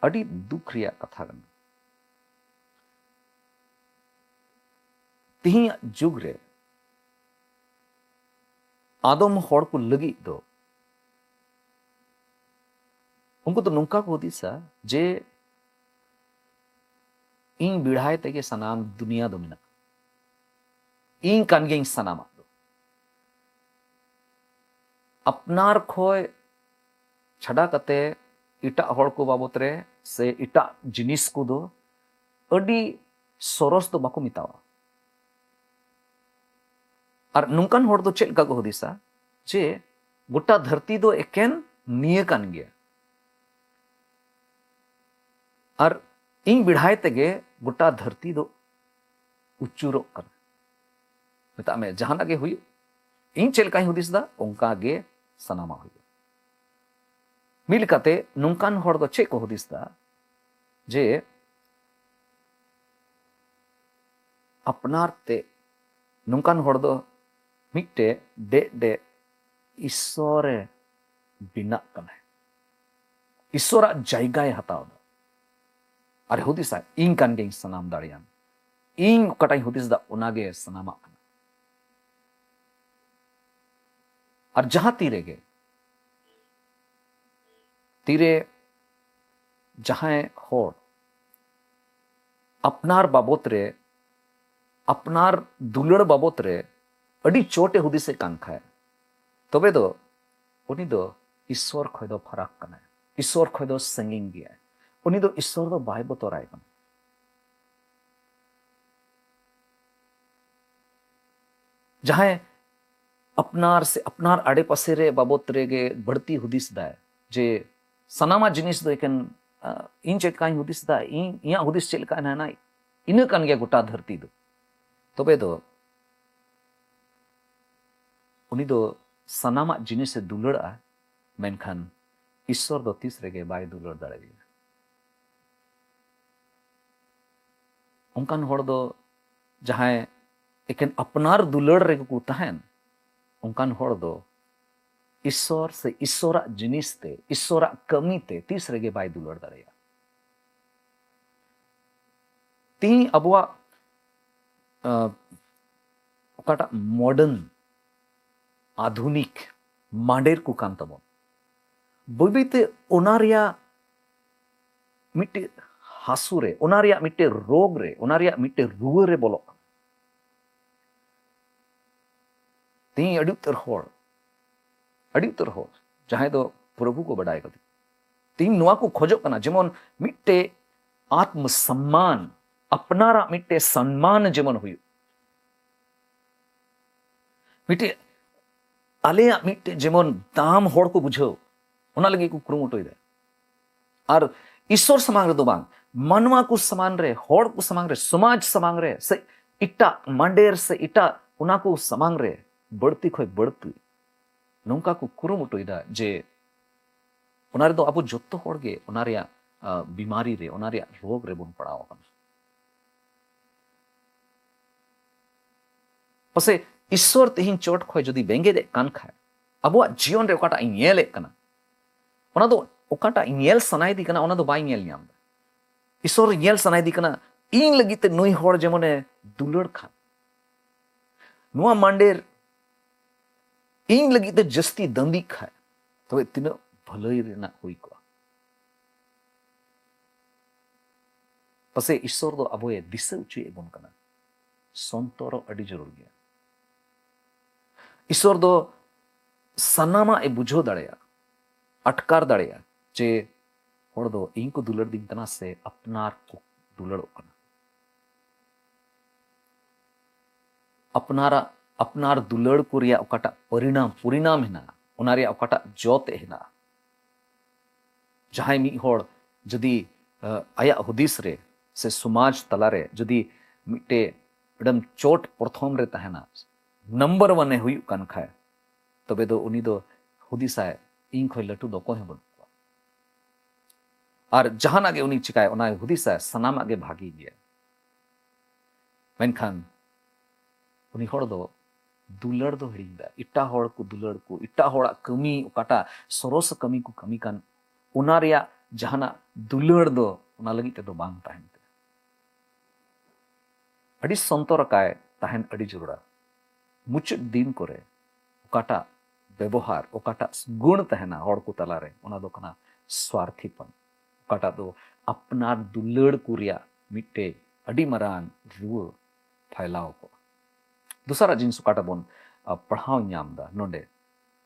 ᱟᱹᱰᱤ ᱫᱩᱠ ᱨᱮᱭᱟᱜ ᱠᱟᱛᱷᱟ ᱠᱟᱱᱟ, ᱛᱮᱦᱮᱧᱟᱜ ᱡᱩᱜᱽ ᱨᱮ ᱟᱫᱚᱢ ᱦᱚᱲ ᱠᱚ ᱞᱟᱹᱜᱤᱫ ᱫᱚ, ᱩᱱᱠᱩ ᱫᱚ ᱱᱚᱝᱠᱟ ᱠᱚ ᱦᱩᱫᱤᱥᱟ ᱡᱮ ᱤᱧ ᱵᱮᱲᱦᱟᱭ ᱛᱮᱜᱮ ᱥᱟᱱᱟᱢ ᱫᱩᱱᱤᱭᱟᱹ ᱫᱚ ᱢᱮᱱᱟᱜᱼᱟ, ᱤᱧ ᱠᱟᱱ ᱜᱤᱭᱟᱹᱧ ᱥᱟᱱᱟᱢᱟᱜ ᱫᱚ᱾ ᱟᱯᱱᱟᱨ ᱠᱷᱚᱱ ᱪᱷᱟᱰᱟ ᱠᱟᱛᱮ ᱮᱴᱟᱜ ᱦᱚᱲ ᱠᱚ ᱵᱟᱵᱚᱛ ᱨᱮ ᱥᱮ ᱮᱴᱟᱜ ᱡᱤᱱᱤᱥ ᱠᱚᱫᱚ ᱟᱹᱰᱤ ᱥᱚᱨᱚᱥ ᱫᱚ ᱵᱟᱠᱚ ᱢᱮᱛᱟᱣᱟ᱾ ᱟᱨ ᱱᱚᱝᱠᱟᱱ ᱦᱚᱲ ᱫᱚ ᱪᱮᱫ ᱞᱮᱠᱟ ᱠᱚ ᱦᱩᱫᱤᱥᱟ ᱡᱮ ᱜᱚᱴᱟ ᱫᱷᱟᱹᱨᱛᱤ ᱫᱚ ᱮᱠᱮᱱ ᱱᱤᱭᱟᱹ ᱠᱟᱱ ᱜᱮᱭᱟ, ᱟᱨ ᱤᱧ ᱵᱮᱲᱦᱟᱭ ᱛᱮᱜᱮ ᱜᱚᱴᱟ ᱫᱷᱟᱹᱨᱛᱤ ᱫᱚ ᱩᱪᱩᱨᱚᱜ ᱠᱟᱱᱟ᱾ ᱢᱮᱛᱟᱜ ᱢᱮ, ᱡᱟᱦᱟᱱᱟᱜ ᱜᱮ ᱦᱩᱭᱩᱜ, ᱤᱧ ᱪᱮᱫ ᱞᱮᱠᱟᱧ ᱦᱩᱫᱤᱥ ᱮᱫᱟ, ᱚᱱᱠᱟ ᱜᱮ ᱥᱟᱱᱟᱢᱟᱜ ᱦᱩᱭᱩᱜᱼᱟ᱾ ᱢᱤᱫ ᱞᱮᱠᱟᱛᱮ ᱱᱚᱝᱠᱟᱱ ᱦᱚᱲ ᱫᱚ ᱪᱮᱫ ᱠᱚ ᱦᱩᱫᱤᱥ ᱮᱫᱟ ᱡᱮ ᱟᱯᱱᱟᱨ ᱛᱮ, ᱱᱚᱝᱠᱟᱱ ᱦᱚᱲ ᱫᱚ ᱢᱤᱫᱴᱮᱡ ᱰᱮᱜ ᱰᱮᱜ ᱤᱥᱥᱚᱨᱮ ᱵᱮᱱᱟᱜ ᱠᱟᱱᱟᱭ, ᱤᱥᱥᱚᱨᱟᱜ ᱡᱟᱭᱜᱟᱭ ᱦᱟᱛᱟᱣ ᱮᱫᱟ᱾ ᱟᱨ ᱦᱩᱫᱤᱥᱟ, "ᱤᱧ ᱠᱟᱱ ᱜᱤᱭᱟᱹᱧ ᱥᱟᱱᱟᱢ ᱫᱟᱲᱮᱭᱟᱱ, ᱤᱧ ᱚᱠᱟᱴᱟᱜ ᱤᱧ ᱦᱩᱫᱤᱥ ᱮᱫᱟ ᱚᱱᱟᱜᱮ ᱥᱟᱱᱟᱢᱟᱜ ᱠᱟᱱᱟ᱾" ᱟᱨ ᱡᱟᱦᱟᱸ ᱛᱤ ᱨᱮᱜᱮ, ᱛᱤᱨᱮ ᱡᱟᱦᱟᱸᱭ ᱦᱚᱲ ᱟᱯᱱᱟᱨ ᱵᱟᱵᱚᱛ ᱨᱮ ᱟᱯᱱᱟᱨ ᱫᱩᱞᱟᱹᱲ ᱵᱟᱵᱚᱛ ᱨᱮ ᱟᱹᱰᱤ ᱪᱚᱴ ᱮ ᱦᱩᱫᱤᱥᱮᱫ ᱠᱟᱱ ᱠᱷᱟᱡ, ᱛᱚᱵᱮ ᱫᱚ ᱩᱱᱤ ᱫᱚ ᱤᱥᱥᱚᱨ ᱠᱷᱚᱡ ᱫᱚ ᱯᱷᱟᱨᱟᱠ ᱠᱟᱱᱟᱭ, ᱤᱥᱥᱚᱨ ᱠᱷᱚᱡ ᱫᱚ ᱥᱟᱺᱜᱤᱧ ᱜᱮᱭᱟᱭ᱾ ᱩᱱᱤ ᱫᱚ ᱤᱥᱥᱚᱨ ᱫᱚ ᱵᱟᱭ ᱵᱚᱛᱚᱨᱟᱭ ᱠᱟᱱᱟ᱾ ᱡᱟᱦᱟᱸᱭ ᱟᱯᱱᱟᱨ ᱥᱮ ᱟᱯᱱᱟᱨ ᱟᱰᱮᱯᱟᱥᱮ ᱨᱮ ᱵᱟᱵᱚᱛ ᱨᱮᱜᱮ ᱵᱟᱹᱲᱛᱤ ᱦᱩᱫᱤᱥ ᱫᱟᱭ, ᱡᱮ ᱥᱟᱱᱟᱢᱟᱜ ᱡᱤᱱᱤᱥ ᱫᱚ ᱮᱠᱮᱱ, ᱟᱸ, ᱤᱧ ᱪᱮᱫ ᱞᱮᱠᱟᱧ ᱦᱩᱫᱤᱥ ᱫᱟ, ᱤᱧ, ᱤᱧᱟᱹᱜ ᱦᱩᱫᱤᱥ ᱪᱮᱫ ᱞᱮᱠᱟ ᱦᱮᱱᱟᱭ, ᱤᱱᱟᱹ ᱠᱟᱱ ᱜᱮᱭᱟ ᱜᱚᱴᱟ ᱫᱷᱟᱹᱨᱛᱤ ᱫᱚ᱾ ᱛᱚᱵᱮ ᱫᱚ ᱩᱱᱤ ᱫᱚ ᱥᱟᱱᱟᱢᱟᱜ ᱡᱤᱱᱤᱥᱮ ᱫᱩᱞᱟᱹᱲᱟᱜᱼᱟ, ᱢᱮᱱᱠᱷᱟᱱ ᱤᱥᱥᱚᱨ ᱫᱚ ᱛᱤᱥ ᱨᱮᱜᱮ ᱵᱟᱭ ᱫᱩᱞᱟᱹᱲ ᱫᱟᱲᱮᱭᱟᱭᱟ᱾ ᱚᱱᱠᱟᱱ ᱦᱚᱲ ᱫᱚ ᱡᱟᱦᱟᱸᱭ ᱮᱠᱮᱱ ᱟᱯᱱᱟᱨ ᱫᱩᱞᱟᱹᱲ ᱨᱮᱜᱮ ᱠᱚ ᱛᱟᱦᱮᱱ, ᱚᱱᱠᱟᱱ ᱦᱚᱲ ᱫᱚ ᱤᱥᱥᱚᱨ ᱥᱮ ᱤᱥᱥᱚᱨᱟᱜ ᱡᱤᱱᱤᱥ ᱛᱮ, ᱤᱥᱥᱚᱨᱟᱜ ᱠᱟᱹᱢᱤ ᱛᱮ ᱛᱤᱥ ᱨᱮᱜᱮ ᱵᱟᱭ ᱫᱩᱞᱟᱹᱲ ᱫᱟᱲᱮᱭᱟᱜᱼᱟ᱾ ᱛᱤᱦᱤᱧ ᱟᱵᱚᱣᱟᱜ, ᱟᱸ, ᱚᱠᱟᱴᱟᱜ modern, ᱟᱫᱷᱩᱱᱤᱠ ᱢᱟᱸᱰᱮᱨ ᱠᱚ ᱠᱟᱱ ᱛᱟᱵᱚᱱ, ᱵᱟᱹᱭ ᱵᱟᱹᱭ ᱛᱮ ᱚᱱᱟ ᱨᱮᱭᱟᱜ ᱢᱤᱫᱴᱮᱡ ᱦᱟᱹᱥᱩ ᱨᱮ, ᱚᱱᱟ ᱨᱮᱭᱟᱜ ᱢᱤᱫᱴᱮᱡ ᱨᱳᱜᱽ ᱨᱮ, ᱚᱱᱟ ᱨᱮᱭᱟᱜ ᱢᱤᱫᱴᱮᱡ ᱨᱩᱣᱟᱹ ᱨᱮ ᱵᱚᱞᱚᱜ ᱠᱟᱱᱟ᱾ ᱛᱮᱦᱤᱧ ᱟᱹᱰᱤ ᱩᱛᱟᱹᱨ ᱦᱚᱲ, ᱟᱹᱰᱤ ᱩᱛᱟᱹᱨ ᱦᱚᱲ ᱡᱟᱦᱟᱸᱭ ᱫᱚ ᱯᱨᱚᱵᱷᱩ ᱠᱚ ᱵᱟᱰᱟᱭ ᱠᱟᱫᱮ, ᱛᱮᱦᱤᱧ ᱱᱚᱣᱟ ᱠᱚ ᱠᱷᱚᱡᱚᱜ ᱠᱟᱱᱟ, ᱡᱮᱢᱚᱱ ᱢᱤᱫᱴᱮᱡ ᱟᱛᱢ ᱥᱚᱢᱢᱟᱱ, ᱟᱯᱱᱟᱨᱟᱜ ᱢᱤᱫᱴᱮᱡ ᱥᱚᱱᱢᱟᱱ ᱡᱮᱢᱚᱱ ᱦᱩᱭᱩᱜ, ᱢᱤᱫᱴᱮᱡ ᱟᱞᱮᱭᱟᱜ ᱢᱤᱫᱴᱮᱡ ᱡᱮᱢᱚᱱ ᱫᱟᱢ ᱦᱚᱲ ᱠᱚ ᱵᱩᱡᱷᱟᱹᱣ, ᱚᱱᱟ ᱞᱟᱹᱜᱤᱫ ᱠᱚ ᱠᱩᱨᱩᱢᱩᱴᱩᱭᱮᱫᱟ᱾ ᱟᱨ ᱤᱥᱥᱚᱨ ᱥᱟᱢᱟᱝ ᱨᱮᱫᱚ ᱵᱟᱝ, ᱢᱟᱱᱣᱟ ᱠᱚ ᱥᱟᱢᱟᱝ ᱨᱮ, ᱦᱚᱲ ᱠᱚ ᱥᱟᱢᱟᱝ ᱨᱮ, ᱥᱚᱢᱟᱡᱽ ᱥᱟᱢᱟᱝ ᱨᱮ, ᱥᱮ ᱮᱴᱟᱜ ᱢᱟᱸᱰᱮᱨ ᱥᱮ ᱮᱴᱟᱜ ᱚᱱᱟ ᱠᱚ ᱥᱟᱢᱟᱝ ᱨᱮ ᱵᱟᱹᱲᱛᱤ ᱠᱷᱚᱡ ᱵᱟᱹᱲᱛᱤ ᱱᱚᱝᱠᱟ ᱠᱚ ᱠᱩᱨᱩᱢᱩᱴᱩᱭᱮᱫᱟ ᱡᱮ ᱚᱱᱟ ᱨᱮᱫᱚ ᱟᱵᱚ ᱡᱚᱛᱚ ᱦᱚᱲ ᱜᱮ ᱚᱱᱟ ᱨᱮᱭᱟᱜ, ᱟ, ᱵᱤᱢᱟᱨᱤ ᱨᱮ, ᱚᱱᱟ ᱨᱮᱭᱟᱜ ᱨᱳᱜᱽ ᱨᱮᱵᱚᱱ ᱯᱟᱲᱟᱣ ᱟᱠᱟᱱᱟ᱾ ᱯᱟᱥᱮ ᱤᱥᱥᱚᱨ ᱛᱮᱦᱮᱧ ᱪᱚᱴ ᱠᱷᱚᱡ ᱡᱩᱫᱤ ᱵᱮᱸᱜᱮᱫ ᱮᱫ ᱠᱟᱱ ᱠᱷᱟᱡ, ᱟᱵᱚᱣᱟᱜ ᱡᱤᱭᱚᱱ ᱨᱮ ᱚᱠᱟᱴᱟᱜ ᱤᱧ ᱧᱮᱞᱮᱫ ᱠᱟᱱᱟ, ᱚᱱᱟ ᱫᱚ ᱚᱠᱟᱴᱟᱜ ᱧᱮᱞ ᱥᱟᱱᱟᱭᱮᱫᱮ ᱠᱟᱱᱟ, ᱚᱱᱟ ᱫᱚ ᱵᱟᱭ ᱧᱮᱞ ᱧᱟᱢ ᱮᱫᱟ᱾ ᱤᱥᱥᱚᱨ ᱧᱮᱞ ᱥᱟᱱᱟᱭᱮᱫᱮ ᱠᱟᱱᱟ, ᱤᱧ ᱞᱟᱹᱜᱤᱫ ᱛᱮ ᱱᱩᱭ ᱦᱚᱲ ᱡᱮᱢᱚᱱᱮ ᱫᱩᱞᱟᱹᱲ ᱠᱷᱟᱱ, ᱱᱚᱣᱟ ᱢᱟᱸᱰᱮᱨ ᱤᱧ ᱞᱟᱹᱜᱤᱫ ᱛᱮ ᱡᱟᱹᱥᱛᱤ ᱫᱟᱹᱵᱤᱜ ᱠᱷᱟᱡ, ᱛᱚᱵᱮ ᱛᱤᱱᱟᱹᱜ ᱵᱷᱟᱹᱞᱟᱹᱭ ᱨᱮᱱᱟᱜ ᱦᱩᱭ ᱠᱚᱜᱼᱟ᱾ ᱯᱟᱥᱮ ᱤᱥᱥᱚᱨ ᱫᱚ ᱟᱵᱚᱭ ᱫᱤᱥᱟᱹ ᱦᱚᱪᱚᱭᱮᱫ ᱵᱚᱱ ᱠᱟᱱᱟ᱾ ᱥᱚᱱᱛᱚᱨᱚᱜ ᱟᱹᱰᱤ ᱡᱟᱹᱨᱩᱲ ᱜᱮᱭᱟ᱾ ᱤᱥᱚᱨ ᱫᱚ ᱥᱟᱱᱟᱢᱟᱜ ᱮ ᱵᱩᱡᱷᱟᱹᱣ ᱫᱟᱲᱮᱭᱟᱜᱼᱟ, ᱟᱴᱠᱟᱨ ᱫᱟᱲᱮᱭᱟᱜᱼᱟ ᱡᱮ ᱦᱚᱲ ᱫᱚ ᱤᱧ ᱠᱚ ᱫᱩᱞᱟᱹᱲ ᱫᱤᱧ ᱠᱟᱱᱟ ᱥᱮ ᱟᱯᱱᱟᱨ ᱠᱚ ᱫᱩᱞᱟᱹᱲᱚᱜ ᱠᱟᱱᱟ᱾ ᱟᱯᱱᱟᱨᱟᱜ ᱟᱯᱱᱟᱨ ᱫᱩᱞᱟᱹᱲ ᱠᱚ ᱨᱮᱭᱟᱜ ᱚᱠᱟᱴᱟᱜ ᱯᱚᱨᱤᱱᱟᱢ ᱯᱚᱨᱤᱱᱟᱢ ᱦᱮᱱᱟᱜᱼᱟ, ᱚᱱᱟ ᱨᱮᱭᱟᱜ ᱚᱠᱟᱴᱟᱜ ᱡᱚ ᱛᱮ ᱦᱮᱱᱟᱜᱼᱟ᱾ ᱡᱟᱦᱟᱸᱭ ᱢᱤᱫ ᱦᱚᱲ ᱡᱩᱫᱤ ᱟᱭᱟᱜ ᱦᱩᱫᱤᱥ ᱨᱮ ᱥᱮ ᱥᱚᱢᱟᱡᱽ ᱛᱟᱞᱟᱨᱮ ᱡᱩᱫᱤ ᱢᱤᱫᱴᱮᱡ ᱮᱠᱫᱚᱢ ᱪᱚᱴ ᱯᱨᱚᱛᱷᱚᱢ ᱨᱮ ᱛᱟᱦᱮᱱᱟ, ᱱᱟᱢᱵᱟᱨ ᱚᱣᱟᱱ ᱮ ᱦᱩᱭᱩᱜ ᱠᱟᱱ ᱠᱷᱟᱡ, ᱛᱚᱵᱮ ᱫᱚ ᱩᱱᱤ ᱫᱚ ᱦᱩᱫᱤᱥᱟᱭ, ᱤᱧ ᱠᱷᱚᱱ ᱞᱟᱹᱴᱩ ᱫᱚ ᱚᱠᱚᱭ ᱦᱚᱸ ᱵᱟᱹᱱᱩᱜ ᱠᱚᱣᱟ᱾ ᱟᱨ ᱡᱟᱦᱟᱱᱟᱜ ᱜᱮ ᱩᱱᱤ ᱪᱤᱠᱟᱭ, ᱚᱱᱟᱭ ᱦᱩᱫᱤᱥᱟ ᱥᱟᱱᱟᱢᱟᱜ ᱜᱮ ᱵᱷᱟᱜᱤ ᱜᱮᱭᱟ᱾ ᱢᱮᱱᱠᱷᱟᱱ ᱩᱱᱤ ᱦᱚᱲ ᱫᱚ ᱫᱩᱞᱟᱹᱲ ᱫᱚ ᱦᱤᱲᱤᱧ ᱮᱫᱟ᱾ ᱮᱴᱟᱜ ᱦᱚᱲ ᱠᱚ ᱫᱩᱞᱟᱹᱲ ᱠᱚ, ᱮᱴᱟᱜ ᱦᱚᱲᱟᱜ ᱠᱟᱹᱢᱤ, ᱚᱠᱟᱴᱟᱜ ᱥᱚᱨᱚᱥ ᱠᱟᱹᱢᱤ ᱠᱚ ᱠᱟᱹᱢᱤ ᱠᱟᱱ, ᱚᱱᱟ ᱨᱮᱭᱟᱜ ᱡᱟᱦᱟᱱᱟᱜ ᱫᱩᱞᱟᱹᱲ ᱫᱚ ᱚᱱᱟ ᱞᱟᱹᱜᱤᱫ ᱛᱮᱫᱚ ᱵᱟᱝ ᱛᱟᱦᱮᱱ ᱛᱟᱭᱟ᱾ ᱟᱹᱰᱤ ᱥᱚᱱᱛᱚᱨ ᱟᱠᱟᱭ ᱛᱟᱦᱮᱱ ᱟᱹᱰᱤ ᱡᱟᱹᱨᱩᱲᱟ᱾ ᱢᱩᱪᱟᱹᱫ ᱫᱤᱱ ᱠᱚᱨᱮ ᱚᱠᱟᱴᱟᱜ ᱵᱮᱵᱚᱦᱟᱨ, ᱚᱠᱟᱴᱟᱜ ᱜᱩᱱ ᱛᱟᱦᱮᱱᱟ ᱦᱚᱲ ᱠᱚ ᱛᱟᱞᱟᱨᱮ, ᱚᱱᱟ ᱫᱚ ᱠᱟᱱᱟ ᱥᱣᱟᱨᱛᱷᱤᱯᱚᱱ᱾ ᱚᱠᱟᱴᱟᱜ ᱫᱚ ᱟᱯᱱᱟᱨ ᱫᱩᱞᱟᱹᱲ ᱠᱚ ᱨᱮᱭᱟᱜ ᱢᱤᱫᱴᱮᱡ ᱟᱹᱰᱤ ᱢᱟᱨᱟᱝ ᱨᱩᱣᱟᱹ ᱯᱷᱟᱭᱞᱟᱣ ᱠᱚᱜᱼᱟ᱾ ᱫᱚᱥᱟᱨᱟᱜ ᱡᱤᱱᱤᱥ ᱚᱠᱟᱴᱟᱜ ᱵᱚᱱ ᱟ, ᱯᱟᱲᱦᱟᱣ ᱧᱟᱢ ᱮᱫᱟ ᱱᱚᱰᱮ,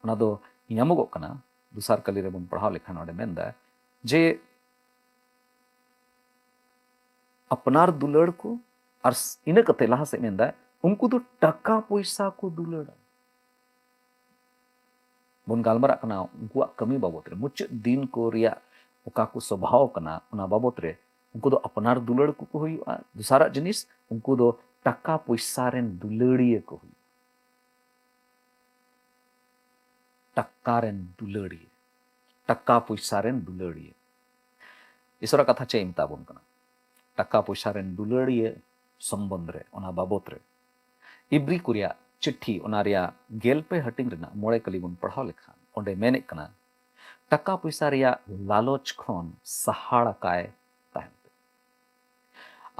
ᱚᱱᱟ ᱫᱚ ᱧᱟᱢᱚᱜᱚᱜ ᱠᱟᱱᱟ᱾ ᱫᱚᱥᱟᱨ ᱠᱟᱹᱞᱤ ᱨᱮᱵᱚᱱ ᱯᱟᱲᱦᱟᱣ ᱞᱮᱠᱷᱟᱱ ᱚᱸᱰᱮ ᱢᱮᱱᱫᱟ ᱡᱮ ᱟᱯᱱᱟᱨ ᱫᱩᱞᱟᱹᱲ ᱠᱚ, ᱟᱨ ᱤᱱᱟᱹ ᱠᱟᱛᱮ ᱞᱟᱦᱟ ᱥᱮᱫ ᱢᱮᱱᱫᱟ, ᱩᱱᱠᱩ ᱫᱚ ᱴᱟᱠᱟ ᱯᱚᱭᱥᱟ ᱠᱚ ᱫᱩᱞᱟᱹᱲᱟ᱾ ᱵᱚᱱ ᱜᱟᱞᱢᱟᱨᱟᱜ ᱠᱟᱱᱟ ᱩᱱᱠᱩᱣᱟᱜ ᱠᱟᱹᱢᱤ ᱵᱟᱵᱚᱛ ᱨᱮ, ᱢᱩᱪᱟᱹᱫ ᱫᱤᱱ ᱠᱚ ᱨᱮᱭᱟᱜ ᱚᱠᱟ ᱠᱚ ᱥᱚᱵᱷᱟᱣ ᱠᱟᱱᱟ ᱚᱱᱟ ᱵᱟᱵᱚᱛ ᱨᱮ᱾ ᱩᱱᱠᱩ ᱫᱚ ᱟᱯᱱᱟᱨ ᱫᱩᱞᱟᱹᱲ ᱠᱚᱠᱚ ᱦᱩᱭᱩᱜᱼᱟ᱾ ᱫᱚᱥᱟᱨᱟᱜ ᱡᱤᱱᱤᱥ, ᱩᱱᱠᱩ ᱫᱚ ᱴᱟᱠᱟ ᱯᱚᱭᱥᱟ ᱨᱮᱱ ᱫᱩᱞᱟᱹᱲᱤᱭᱟᱹ ᱠᱚ ᱦᱩᱭᱩᱜᱼᱟ᱾ ᱴᱟᱠᱟ ᱨᱮᱱ ᱫᱩᱞᱟᱹᱲᱤᱭᱟᱹ, ᱴᱟᱠᱟ ᱯᱚᱭᱥᱟ ᱨᱮᱱ ᱫᱩᱞᱟᱹᱲᱤᱭᱟᱹ᱾ ᱤᱥᱚᱨᱟᱜ ᱠᱟᱛᱷᱟ ᱪᱮᱫ ᱮ ᱢᱮᱛᱟ ᱵᱚᱱ ᱠᱟᱱᱟ? ᱴᱟᱠᱟ ᱯᱚᱭᱥᱟ ᱨᱮᱱ ᱫᱩᱞᱟᱹᱲᱤᱭᱟᱹ ᱥᱚᱢᱵᱚᱱᱫᱷ ᱨᱮ, ᱚᱱᱟ ᱵᱟᱵᱚᱛ ᱨᱮ ᱤᱵᱨᱤ ᱠᱚ ᱨᱮᱭᱟᱜ ᱪᱤᱴᱷᱤ, ᱚᱱᱟ ᱨᱮᱭᱟᱜ ᱜᱮᱞ ᱯᱮ ᱦᱟᱹᱴᱤᱧ ᱨᱮᱱᱟᱜ ᱢᱚᱬᱮ ᱠᱟᱹᱞᱤ ᱵᱚᱱ ᱯᱟᱲᱦᱟᱣ ᱞᱮᱠᱷᱟᱱ, ᱚᱸᱰᱮ ᱢᱮᱱᱮᱫ ᱠᱟᱱᱟ, ᱴᱟᱠᱟ ᱯᱚᱭᱥᱟ ᱨᱮᱭᱟᱜ ᱞᱟᱞᱚᱪ ᱠᱷᱚᱱ ᱥᱟᱦᱟᱲ ᱟᱠᱟᱭ ᱛᱟᱦᱮᱱ ᱯᱮ᱾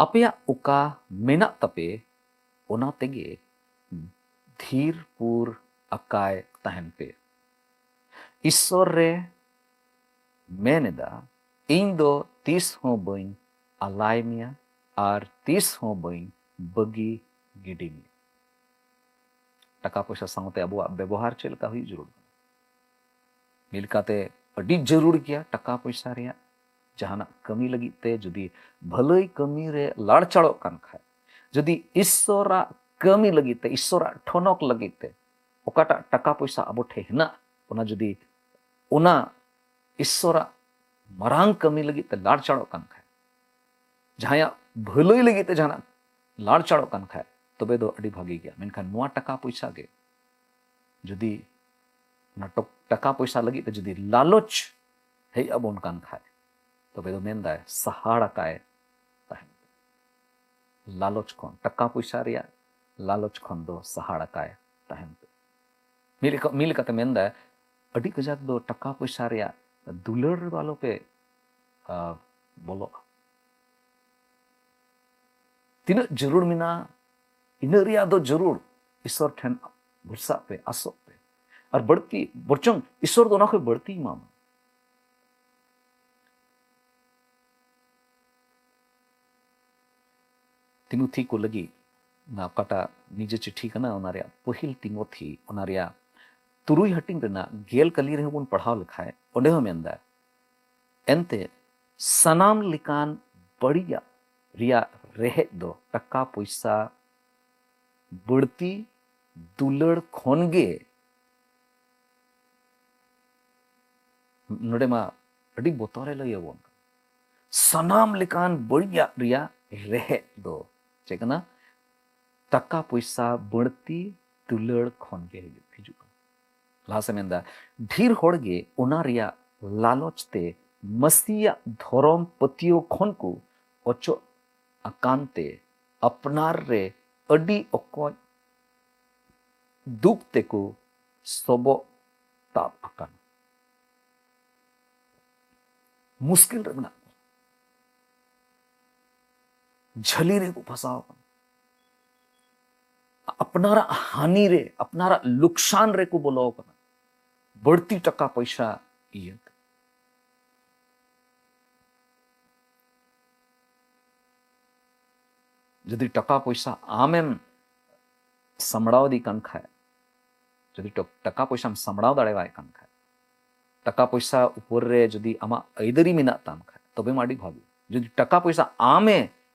ᱟᱯᱮᱭᱟᱜ ᱚᱠᱟ ᱢᱮᱱᱟᱜ ᱛᱟᱯᱮ, ᱚᱱᱟ ᱛᱮᱜᱮ ᱫᱷᱤᱨ ᱯᱩᱨ ᱟᱠᱟᱭ ᱛᱟᱦᱮᱱ ᱯᱮ᱾ ᱤᱥᱥᱚᱨ ᱨᱮ ᱢᱮᱱ ᱮᱫᱟ, ᱤᱧ ᱫᱚ ᱛᱤᱥ ᱦᱚᱸ ᱵᱟᱹᱧ ᱟᱞᱟᱭ ᱢᱮᱭᱟ ᱟᱨ ᱛᱤᱥ ᱦᱚᱸ ᱵᱟᱹᱧ ᱵᱟᱹᱜᱤ ᱜᱤᱰᱤ ᱢᱮ᱾ ᱴᱟᱠᱟ ᱯᱚᱭᱥᱟ ᱥᱟᱶᱛᱮ ᱟᱵᱚᱣᱟᱜ ᱵᱮᱵᱚᱦᱟᱨ ᱪᱮᱫ ᱞᱮᱠᱟ ᱦᱩᱭᱩᱜ ᱡᱟᱹᱨᱩᱲ ᱠᱟᱱᱟ? ᱢᱤᱫ ᱞᱮᱠᱟᱛᱮ ᱟᱹᱰᱤ ᱡᱟᱹᱨᱩᱲ ᱜᱮᱭᱟ ᱴᱟᱠᱟ ᱯᱚᱭᱥᱟ ᱨᱮᱭᱟᱜ᱾ ᱡᱟᱦᱟᱱᱟᱜ ᱠᱟᱹᱢᱤ ᱞᱟᱹᱜᱤᱫ ᱛᱮ ᱡᱩᱫᱤ ᱵᱷᱟᱹᱞᱟᱹᱭ ᱠᱟᱹᱢᱤ ᱨᱮ ᱞᱟᱲᱪᱟᱲᱚᱜ ᱠᱟᱱ ᱠᱷᱟᱡ, ᱡᱩᱫᱤ ᱤᱥᱥᱚᱨᱟᱜ ᱠᱟᱹᱢᱤ ᱞᱟᱹᱜᱤᱫ ᱛᱮ, ᱤᱥᱥᱚᱨᱟᱜ ᱴᱷᱚᱱᱚᱠ ᱞᱟᱹᱜᱤᱫ ᱛᱮ ᱚᱠᱟᱴᱟᱜ ᱴᱟᱠᱟ ᱯᱚᱭᱥᱟ ᱟᱵᱚ ᱴᱷᱮᱱ ᱦᱮᱱᱟᱜ, ᱚᱱᱟ ᱡᱩᱫᱤ ᱚᱱᱟ ᱤᱥᱥᱚᱨᱟᱜ ᱢᱟᱨᱟᱝ ᱠᱟᱹᱢᱤ ᱞᱟᱹᱜᱤᱫ ᱛᱮ ᱞᱟᱲᱪᱟᱲᱚᱜ ᱠᱟᱱ ᱠᱷᱟᱡ, ᱡᱟᱦᱟᱸᱭᱟᱜ ᱵᱷᱟᱹᱞᱟᱹᱭ ᱞᱟᱹᱜᱤᱫ ᱛᱮ ᱡᱟᱦᱟᱱᱟᱜ ᱞᱟᱲᱪᱟᱲᱚᱜ ᱠᱟᱱ ᱠᱷᱟᱡ, ᱛᱚᱵᱮ ᱫᱚ ᱟᱹᱰᱤ ᱵᱷᱟᱹᱜᱤ ᱜᱮᱭᱟ᱾ ᱢᱮᱱᱠᱷᱟᱱ ᱱᱚᱣᱟ ᱴᱟᱠᱟ ᱯᱚᱭᱥᱟ ᱜᱮ ᱡᱩᱫᱤ ᱚᱱᱟ ᱴᱚᱠ-, ᱴᱟᱠᱟ ᱯᱚᱭᱥᱟ ᱞᱟᱹᱜᱤᱫ ᱛᱮ ᱡᱩᱫᱤ ᱞᱟᱞᱚᱪ ᱦᱮᱡ ᱟᱵᱚᱱ ᱠᱟᱱ ᱠᱷᱟᱡ, ᱛᱚᱵᱮ ᱫᱚ ᱢᱮᱱᱫᱟᱭ, ᱥᱟᱦᱟᱲ ᱟᱠᱟᱭ ᱛᱟᱦᱮᱱ ᱯᱮ᱾ ᱞᱟᱞᱚᱪ ᱠᱷᱚᱱ, ᱴᱟᱠᱟ ᱯᱚᱭᱥᱟ ᱨᱮᱭᱟᱜ ᱞᱟᱞᱚᱪ ᱠᱷᱚᱱ ᱫᱚ ᱥᱟᱦᱟᱲ ᱟᱠᱟᱭ ᱛᱟᱦᱮᱱ ᱯᱮ᱾ ᱢᱤᱫ ᱞᱮᱠᱟ, ᱢᱤᱫ ᱞᱮᱠᱟᱛᱮ ᱢᱮᱱᱫᱟᱭ, ᱟᱹᱰᱤ ᱠᱟᱡᱟᱠ ᱫᱚ ᱴᱟᱠᱟ ᱯᱚᱭᱥᱟ ᱨᱮᱭᱟᱜ ᱫᱩᱞᱟᱹᱲ ᱨᱮᱫᱚ ᱟᱞᱚᱯᱮ, ᱟ, ᱵᱚᱞᱚᱜᱼᱟ᱾ ᱛᱤᱱᱟᱹᱜ ᱡᱟᱹᱨᱩᱲ ᱢᱮᱱᱟᱜᱼᱟ, ᱤᱱᱟᱹᱜ ᱨᱮᱭᱟᱜ ᱫᱚ ᱡᱟᱹᱨᱩᱲ᱾ ᱤᱥᱥᱚᱨ ᱴᱷᱮᱱ ᱵᱷᱚᱨᱥᱟᱜ ᱯᱮ, ᱟᱥᱚᱜ ᱯᱮ᱾ ᱟᱨ ᱵᱟᱹᱲᱛᱤ, ᱵᱚᱨᱪᱚᱝ ᱤᱥᱥᱚᱨ ᱫᱚ ᱚᱱᱟ ᱠᱷᱚᱱ ᱵᱟᱹᱲᱛᱤᱭ ᱮᱢᱟᱢᱟ᱾ ᱛᱤᱢᱚᱛᱷᱤ ᱠᱚ ᱞᱟᱹᱜᱤᱫ ᱚᱱᱟ ᱚᱠᱟᱴᱟᱜ ᱱᱤᱡᱮ ᱪᱤᱴᱷᱤ ᱠᱟᱱᱟ, ᱚᱱᱟ ᱨᱮᱭᱟᱜ ᱯᱟᱹᱦᱤᱞ ᱛᱤᱢᱚᱛᱷᱤ, ᱚᱱᱟ ᱨᱮᱭᱟᱜ ᱛᱩᱨᱩᱭ ᱦᱟᱹᱴᱤᱧ ᱨᱮᱱᱟᱜ ᱜᱮᱞ ᱠᱟᱹᱞᱤ ᱨᱮᱦᱚᱸ ᱵᱚᱱ ᱯᱟᱲᱦᱟᱣ ᱞᱮᱠᱷᱟᱡ, ᱚᱸᱰᱮ ᱦᱚᱸ ᱢᱮᱱᱫᱟ, ᱮᱱᱛᱮ ᱥᱟᱱᱟᱢ ᱞᱮᱠᱟᱱ ᱵᱟᱹᱲᱤᱡᱟᱜ ᱨᱮᱭᱟᱜ ᱨᱮᱦᱮᱫ ᱫᱚ ᱴᱟᱠᱟ ᱯᱚᱭᱥᱟ ᱵᱟᱹᱲᱛᱤ ᱫᱩᱞᱟᱹᱲ ᱠᱷᱚᱱ ᱜᱮ᱾ ᱱᱚᱰᱮ ᱢᱟ ᱟᱹᱰᱤ ᱵᱚᱛᱚᱨᱮ ᱞᱟᱹᱭ ᱟᱵᱚᱱ ᱠᱟᱱᱟ᱾ ᱥᱟᱱᱟᱢ ᱞᱮᱠᱟᱱ ᱵᱟᱹᱲᱤᱡᱟᱜ ᱨᱮᱭᱟᱜ ᱨᱮᱦᱮᱫ ᱫᱚ ᱪᱮᱫ ᱠᱟᱱᱟ? ᱴᱟᱠᱟ ᱯᱚᱭᱥᱟ ᱵᱟᱹᱲᱛᱤ ᱫᱩᱞᱟᱹᱲ ᱠᱷᱚᱱ ᱜᱮ ᱦᱤᱡᱩᱜ, ᱦᱤᱡᱩᱜ ᱠᱟᱱᱟ᱾ ᱞᱟᱦᱟ ᱥᱮᱫ ᱢᱮᱱᱫᱟ, ᱰᱷᱮᱨ ᱦᱚᱲ ᱜᱮ ᱚᱱᱟ ᱨᱮᱭᱟᱜ ᱞᱟᱞᱚᱪ ᱛᱮ ᱢᱟᱹᱥᱤᱭᱟᱜ ᱫᱷᱚᱨᱚᱢ ᱯᱟᱹᱛᱭᱟᱹᱣ ᱠᱷᱚᱱ ᱠᱚ ᱚᱪᱚᱜ ᱟᱠᱟᱱ ᱛᱮ ᱟᱯᱱᱟᱨ ᱨᱮ ᱟᱹᱰᱤ ᱚᱠᱚᱡ ᱫᱩᱠ ᱛᱮᱠᱚ ᱥᱚᱵᱚᱜ ᱛᱟᱵ ᱟᱠᱟᱱᱟ᱾ ᱢᱩᱥᱠᱤᱞ ᱨᱮ ᱢᱮᱱᱟᱜ ᱠᱚᱣᱟ, ᱡᱷᱟᱹᱞᱤ ᱨᱮᱠᱚ ᱯᱷᱟᱸᱥᱟᱣ ᱟᱠᱟᱱᱟ, ᱟᱯᱱᱟᱨᱟᱜ ᱦᱟᱹᱱᱤ ᱨᱮ, ᱟᱯᱱᱟᱨᱟᱜ ᱞᱩᱠᱥᱟᱱ ᱨᱮᱠᱚ ᱵᱚᱞᱚ ᱟᱠᱟᱱᱟ, ᱵᱟᱹᱲᱛᱤ ᱴᱟᱠᱟ ᱯᱚᱭᱥᱟ ᱤᱭᱟᱹᱛᱮ᱾ ᱡᱩᱫᱤ ᱴᱟᱠᱟ ᱯᱚᱭᱥᱟ ᱟᱢᱮᱢ ᱥᱟᱢᱲᱟᱣ ᱤᱫᱤ ᱠᱟᱱ ᱠᱷᱟᱡ, ᱡᱩᱫᱤ ᱴᱚ- ᱴᱟᱠᱟ ᱯᱚᱭᱥᱟᱢ ᱥᱟᱢᱲᱟᱣ ᱫᱟᱲᱮᱣᱟᱭ ᱠᱟᱱ ᱠᱷᱟᱡ, ᱴᱟᱠᱟ ᱯᱚᱭᱥᱟ ᱩᱯᱚᱨ ᱨᱮ ᱡᱩᱫᱤ ᱟᱢᱟᱜ ᱟᱹᱭᱫᱟᱹᱨᱤ ᱢᱮᱱᱟᱜ ᱛᱟᱢ ᱠᱷᱟᱡ, ᱛᱚᱵᱮ ᱢᱟ ᱟᱹᱰᱤ ᱵᱷᱟᱹᱜᱤ᱾ ᱡᱩᱫᱤ ᱴᱟᱠᱟ ᱯᱚᱭᱥᱟ ᱟᱢᱮ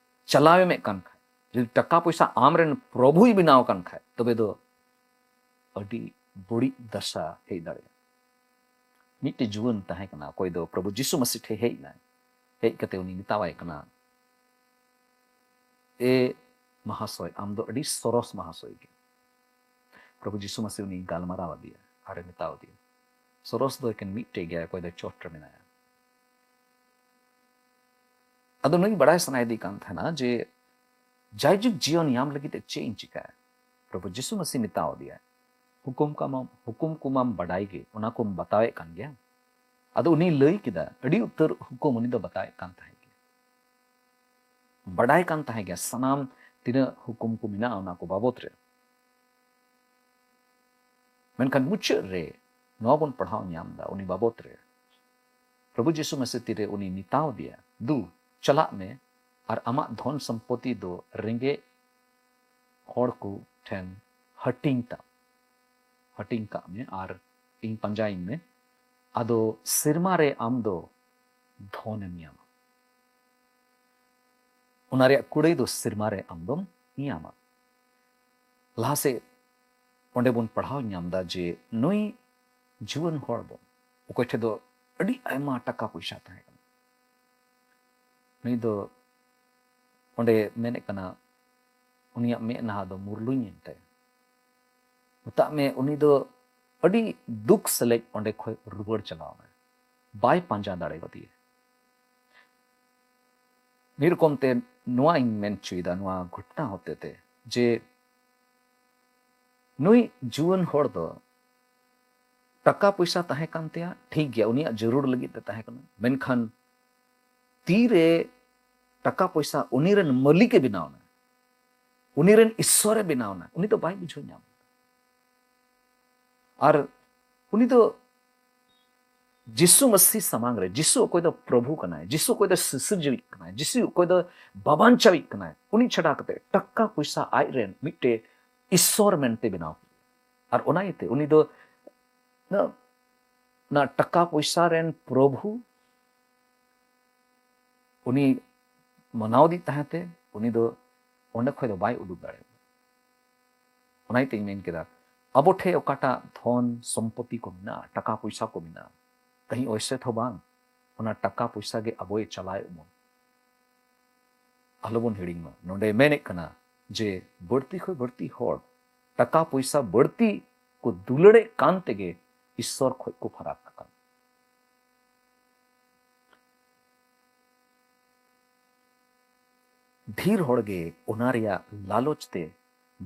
ᱪᱟᱞᱟᱣ ᱮᱢᱮᱫ ᱠᱟᱱ ᱠᱷᱟᱡ, ᱡᱩᱫᱤ ᱴᱟᱠᱟ ᱯᱚᱭᱥᱟ ᱟᱢᱨᱮᱱ ᱯᱨᱚᱵᱷᱩᱭ ᱵᱮᱱᱟᱣ ᱠᱟᱱ ᱠᱷᱟᱡ, ᱛᱚᱵᱮ ᱫᱚ ᱟᱹᱰᱤ ᱵᱟᱹᱲᱤᱡ ᱫᱟᱥᱟ ᱦᱮᱡ ᱫᱟᱲᱮᱭᱟᱜᱼᱟ᱾ ᱢᱤᱫᱴᱮᱡ ᱡᱩᱣᱟᱹᱱ ᱛᱟᱦᱮᱸ ᱠᱟᱱᱟ, ᱚᱠᱚᱭ ᱫᱚ ᱯᱨᱚᱵᱷᱩ ᱡᱤᱥᱩ ᱢᱟᱹᱥᱤ ᱴᱷᱮᱡ ᱦᱮᱡ ᱮᱱᱟᱭ᱾ ᱦᱮᱡ ᱠᱟᱛᱮ ᱩᱱᱤ ᱢᱮᱛᱟᱣᱟᱭ ᱠᱟᱱᱟ, "ᱮ ᱢᱟᱦᱟᱥᱚᱭ, ᱟᱢ ᱫᱚ ᱟᱹᱰᱤ ᱥᱚᱨᱚᱥ ᱢᱟᱦᱟᱥᱚᱭ ᱜᱮ᱾" ᱯᱨᱚᱵᱷᱩ ᱡᱤᱥᱩ ᱢᱟᱹᱥᱤ ᱩᱱᱤ ᱜᱟᱞᱢᱟᱨᱟᱣ ᱟᱫᱮᱭᱟ ᱟᱨᱮ ᱢᱮᱛᱟᱣ ᱟᱫᱮᱭᱟ, ᱥᱚᱨᱚᱥ ᱫᱚ ᱮᱠᱮᱱ ᱢᱤᱫᱴᱮᱡ ᱜᱮᱭᱟ, ᱚᱠᱚᱭ ᱫᱚ ᱪᱚᱴ ᱨᱮ ᱢᱮᱱᱟᱭᱟ᱾ ᱟᱫᱚ ᱱᱩᱭ ᱵᱟᱲᱟᱭ ᱥᱟᱱᱟᱭᱮᱫᱮ ᱠᱟᱱ ᱛᱟᱦᱮᱱᱟ ᱡᱮ ᱡᱟᱭᱡᱩᱜᱽ ᱡᱤᱭᱚᱱ ᱧᱟᱢ ᱞᱟᱹᱜᱤᱫ ᱛᱮ ᱪᱮᱫ ᱤᱧ ᱪᱤᱠᱟᱹᱭᱟ? ᱯᱨᱚᱵᱷᱩ ᱡᱤᱥᱩ ᱢᱟᱹᱥᱤ ᱢᱮᱛᱟᱣ ᱟᱫᱮᱭᱟ, "ᱦᱩᱠᱩᱢ ᱠᱟᱢᱟ, ᱦᱩᱠᱩᱢ ᱠᱚᱢᱟᱢ ᱵᱟᱰᱟᱭ ᱜᱮ, ᱚᱱᱟ ᱠᱚᱢ ᱵᱟᱛᱟᱣᱮᱫ ᱠᱟᱱ ᱜᱮᱭᱟ?" ᱟᱫᱚ ᱩᱱᱤ ᱞᱟᱹᱭ ᱠᱮᱫᱟ, ᱟᱹᱰᱤ ᱩᱛᱟᱹᱨ ᱦᱩᱠᱩᱢ ᱩᱱᱤ ᱫᱚ ᱵᱟᱛᱟᱣᱮᱫ ᱠᱟᱱ ᱛᱟᱦᱮᱸ ᱜᱮ, ᱵᱟᱰᱟᱭ ᱠᱟᱱ ᱛᱟᱦᱮᱸ ᱜᱮᱭᱟ ᱥᱟᱱᱟᱢ ᱛᱤᱱᱟᱹᱜ ᱦᱩᱠᱩᱢ ᱠᱚ ᱢᱮᱱᱟᱜᱼᱟ ᱚᱱᱟ ᱠᱚ ᱵᱟᱵᱚᱛ ᱨᱮ᱾ ᱢᱮᱱᱠᱷᱟᱱ ᱢᱩᱪᱟᱹᱫ ᱨᱮ ᱱᱚᱣᱟ ᱵᱚᱱ ᱯᱟᱲᱦᱟᱣ ᱧᱟᱢ ᱮᱫᱟ ᱩᱱᱤ ᱵᱟᱵᱚᱛ ᱨᱮ, ᱯᱨᱚᱵᱷᱩ ᱡᱤᱥᱩ ᱢᱟᱹᱥᱤ ᱛᱤᱨᱮ ᱩᱱᱤ ᱢᱮᱛᱟᱣ ᱫᱮᱭᱟ, "ᱫᱩ, ᱪᱟᱞᱟᱜ ᱢᱮ ᱟᱨ ᱟᱢᱟᱜ ᱫᱷᱚᱱ ᱥᱚᱢᱯᱚᱛᱤ ᱫᱚ ᱨᱮᱸᱜᱮᱡ ᱦᱚᱲ ᱠᱚ ᱴᱷᱮᱱ ᱦᱟᱹᱴᱤᱧ ᱛᱟᱢ, ᱦᱟᱹᱴᱤᱧ ᱠᱟᱜ ᱢᱮ ᱟᱨ ᱤᱧ ᱯᱟᱸᱡᱟᱭᱤᱧ ᱢᱮ, ᱟᱫᱚ ᱥᱮᱨᱢᱟ ᱨᱮ ᱟᱢ ᱫᱚ ᱫᱷᱚᱱᱮᱢ ᱧᱟᱢᱟ, ᱚᱱᱟ ᱨᱮᱭᱟᱜ ᱠᱩᱲᱟᱹᱭ ᱫᱚ ᱥᱮᱨᱢᱟ ᱨᱮ ᱟᱢ ᱫᱚᱢ ᱧᱟᱢᱟ᱾" ᱞᱟᱦᱟ ᱥᱮᱫ ᱚᱸᱰᱮ ᱵᱚᱱ ᱯᱟᱲᱦᱟᱣ ᱧᱟᱢ ᱮᱫᱟ ᱡᱮ ᱱᱩᱭ ᱡᱩᱣᱟᱹᱱ ᱦᱚᱲ ᱫᱚ, ᱚᱠᱚᱭ ᱴᱷᱮᱱ ᱫᱚ ᱟᱹᱰᱤ ᱟᱭᱢᱟ ᱴᱟᱠᱟ ᱯᱚᱭᱥᱟ ᱛᱟᱦᱮᱸ ᱠᱟᱱᱟ, ᱱᱩᱭ ᱫᱚ ᱚᱸᱰᱮ ᱢᱮᱱᱮᱫ ᱠᱟᱱᱟ, ᱩᱱᱤᱭᱟᱜ ᱢᱮᱫ ᱱᱟᱦᱟ ᱫᱚ ᱢᱩᱨᱞᱩᱧ ᱮᱱ ᱛᱟᱭᱟ᱾ ᱢᱮᱛᱟᱜ ᱢᱮ, ᱩᱱᱤ ᱫᱚ ᱟᱹᱰᱤ ᱫᱩᱠ ᱥᱮᱞᱮᱡ ᱚᱸᱰᱮ ᱠᱷᱚᱡ ᱨᱩᱣᱟᱹᱲ ᱪᱟᱞᱟᱣ ᱮᱱᱟᱭ, ᱵᱟᱭ ᱯᱟᱸᱡᱟ ᱫᱟᱲᱮᱭᱟᱫᱮᱭᱟ᱾ ᱢᱤᱫ ᱨᱚᱠᱚᱢ ᱛᱮ ᱱᱚᱣᱟ ᱤᱧ ᱢᱮᱱ ᱦᱚᱪᱚᱭᱮᱫᱟ ᱱᱚᱣᱟ ᱜᱷᱚᱴᱱᱟ ᱦᱚᱛᱮ ᱛᱮ, ᱡᱮ ᱱᱩᱭ ᱡᱩᱣᱟᱹᱱ ᱦᱚᱲ ᱫᱚ ᱴᱟᱠᱟ ᱯᱚᱭᱥᱟ ᱛᱟᱦᱮᱸ ᱠᱟᱱ ᱛᱟᱭᱟ, ᱴᱷᱤᱠ ᱜᱮᱭᱟ, ᱩᱱᱤᱭᱟᱜ ᱡᱟᱹᱨᱩᱲ ᱞᱟᱹᱜᱤᱫ ᱛᱮ ᱛᱟᱦᱮᱸ ᱠᱟᱱᱟ, ᱢᱮᱱᱠᱷᱟᱱ ᱛᱤᱨᱮ ᱴᱟᱠᱟ ᱯᱚᱭᱥᱟ ᱩᱱᱤ ᱨᱮᱱ ᱢᱟᱹᱞᱤᱠ ᱮ ᱵᱮᱱᱟᱣ ᱮᱱᱟ, ᱩᱱᱤ ᱨᱮᱱ ᱤᱥᱥᱚᱨ ᱮ ᱵᱮᱱᱟᱣ ᱮᱱᱟ, ᱩᱱᱤ ᱫᱚ ᱵᱟᱭ ᱵᱩᱡᱷᱟᱹᱣ ᱧᱟᱢ ᱞᱮᱫᱟ᱾ ᱟᱨ ᱩᱱᱤ ᱫᱚ ᱡᱤᱥᱩ ᱢᱟᱹᱥᱤ ᱥᱟᱢᱟᱝ ᱨᱮ, ᱡᱤᱥᱩ ᱚᱠᱚᱭ ᱫᱚ ᱯᱨᱚᱵᱷᱩ ᱠᱟᱱᱟᱭ, ᱡᱤᱥᱩ ᱚᱠᱚᱭ ᱫᱚ ᱥᱤᱥᱤᱨᱡᱟᱹᱣᱤᱡ ᱠᱟᱱᱟᱭ, ᱡᱤᱥᱩ ᱚᱠᱚᱭ ᱫᱚ ᱵᱟᱵᱟᱱᱪᱟᱣᱤᱡ ᱠᱟᱱᱟᱭ, ᱩᱱᱤ ᱪᱷᱟᱰᱟ ᱠᱟᱛᱮ ᱴᱟᱠᱟ ᱯᱚᱭᱥᱟ ᱟᱡ ᱨᱮᱱ ᱢᱤᱫᱴᱮᱡ ᱤᱥᱥᱚᱨ ᱢᱮᱱᱛᱮ ᱵᱮᱱᱟᱣ ᱠᱮᱫᱮᱭᱟ᱾ ᱟᱨ ᱚᱱᱟ ᱤᱭᱟᱹᱛᱮ ᱩᱱᱤ ᱫᱚ ᱚᱱᱟ, ᱚᱱᱟ ᱴᱟᱠᱟ ᱯᱚᱭᱥᱟ ᱨᱮᱱ ᱯᱨᱚᱵᱷᱩ ᱩᱱᱤ ᱢᱟᱱᱟᱣ ᱫᱤ ᱛᱟᱦᱮᱸ ᱛᱮ ᱩᱱᱤ ᱫᱚ ᱚᱸᱰᱮ ᱠᱷᱚᱱ ᱫᱚ ᱵᱟᱭ ᱩᱰᱩᱠ ᱫᱟᱲᱮᱭᱟᱜᱼᱟ᱾ ᱚᱱᱟ ᱤᱭᱟᱹᱛᱮᱧ ᱢᱮᱱ ᱠᱮᱫᱟ, ᱟᱵᱚ ᱴᱷᱮᱱ ᱚᱠᱟᱴᱟᱜ ᱫᱷᱚᱱ ᱥᱚᱢᱯᱚᱛᱤ ᱠᱚ ᱢᱮᱱᱟᱜᱼᱟ, ᱴᱟᱠᱟ ᱯᱚᱭᱥᱟ ᱠᱚ ᱢᱮᱱᱟᱜᱼᱟ, ᱠᱟᱹᱦᱤ ᱚᱭᱥᱮ ᱛᱷᱚ ᱵᱟᱝ, ᱚᱱᱟ ᱴᱟᱠᱟ ᱯᱚᱭᱥᱟ ᱜᱮ ᱟᱵᱚᱭ ᱪᱟᱞᱟᱣᱮᱫ ᱵᱚᱱ᱾ ᱟᱞᱚᱵᱚᱱ ᱦᱤᱲᱤᱧ ᱢᱟ, ᱱᱚᱰᱮ ᱢᱮᱱᱮᱫ ᱠᱟᱱᱟ ᱡᱮ ᱵᱟᱹᱲᱛᱤ ᱠᱷᱚᱱ ᱵᱟᱹᱲᱛᱤ ᱦᱚᱲ ᱴᱟᱠᱟ ᱯᱚᱭᱥᱟ ᱵᱟᱹᱲᱛᱤ ᱠᱚ ᱫᱩᱞᱟᱹᱲᱮᱫ ᱠᱟᱱ ᱛᱮᱜᱮ ᱤᱥᱥᱚᱨ ᱠᱷᱚᱱ ᱠᱚ ᱯᱷᱟᱨᱟᱠ ᱟᱠᱟᱱᱟ᱾ ᱰᱷᱮᱨ ᱦᱚᱲ ᱜᱮ ᱚᱱᱟ ᱨᱮᱭᱟᱜ ᱞᱟᱞᱚᱪ ᱛᱮ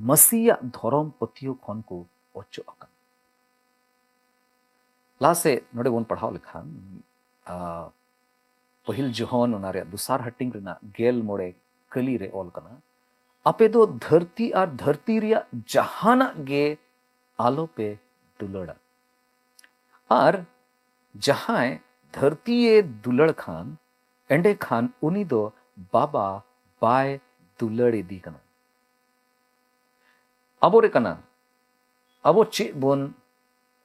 ᱢᱟᱹᱥᱤᱭᱟᱜ ᱫᱷᱚᱨᱚᱢ ᱯᱟᱹᱛᱭᱟᱹᱣ ᱠᱷᱚᱱ ᱠᱚ ᱚᱪᱚᱜ ᱟᱠᱟᱱᱟ᱾ ᱞᱟᱦᱟ ᱥᱮᱫ ᱱᱚᱰᱮ ᱵᱚᱱ ᱯᱟᱲᱦᱟᱣ ᱞᱮᱠᱷᱟᱱ, ᱟ, ᱯᱟᱹᱦᱤᱞ ᱡᱚᱦᱚᱱ ᱚᱱᱟ ᱨᱮᱭᱟᱜ ᱫᱚᱥᱟᱨ ᱦᱟᱹᱴᱤᱧ ᱨᱮᱱᱟᱜ ᱜᱮᱞ ᱢᱚᱬᱮ ᱠᱟᱹᱞᱤ ᱨᱮ ᱚᱞ ᱠᱟᱱᱟ, "ᱟᱯᱮ ᱫᱚ ᱫᱷᱟᱹᱨᱛᱤ ᱟᱨ ᱫᱷᱟᱹᱨᱛᱤ ᱨᱮᱭᱟᱜ ᱡᱟᱦᱟᱱᱟᱜ ᱜᱮ ᱟᱞᱚᱯᱮ ᱫᱩᱞᱟᱹᱲᱟ᱾ ᱟᱨ ᱡᱟᱦᱟᱸᱭ ᱫᱷᱟᱹᱨᱛᱤᱭᱮ ᱫᱩᱞᱟᱹᱲ ᱠᱷᱟᱱ, ᱮᱸᱰᱮᱠᱷᱟᱱ ᱩᱱᱤ ᱫᱚ ᱵᱟᱵᱟ ᱵᱟᱭ ᱫᱩᱞᱟᱹᱲ ᱤᱫᱤ ᱠᱟᱱᱟ᱾" ᱟᱵᱚᱨᱮ ᱠᱟᱱᱟ, ᱟᱵᱚ ᱪᱮᱫ ᱵᱚᱱ,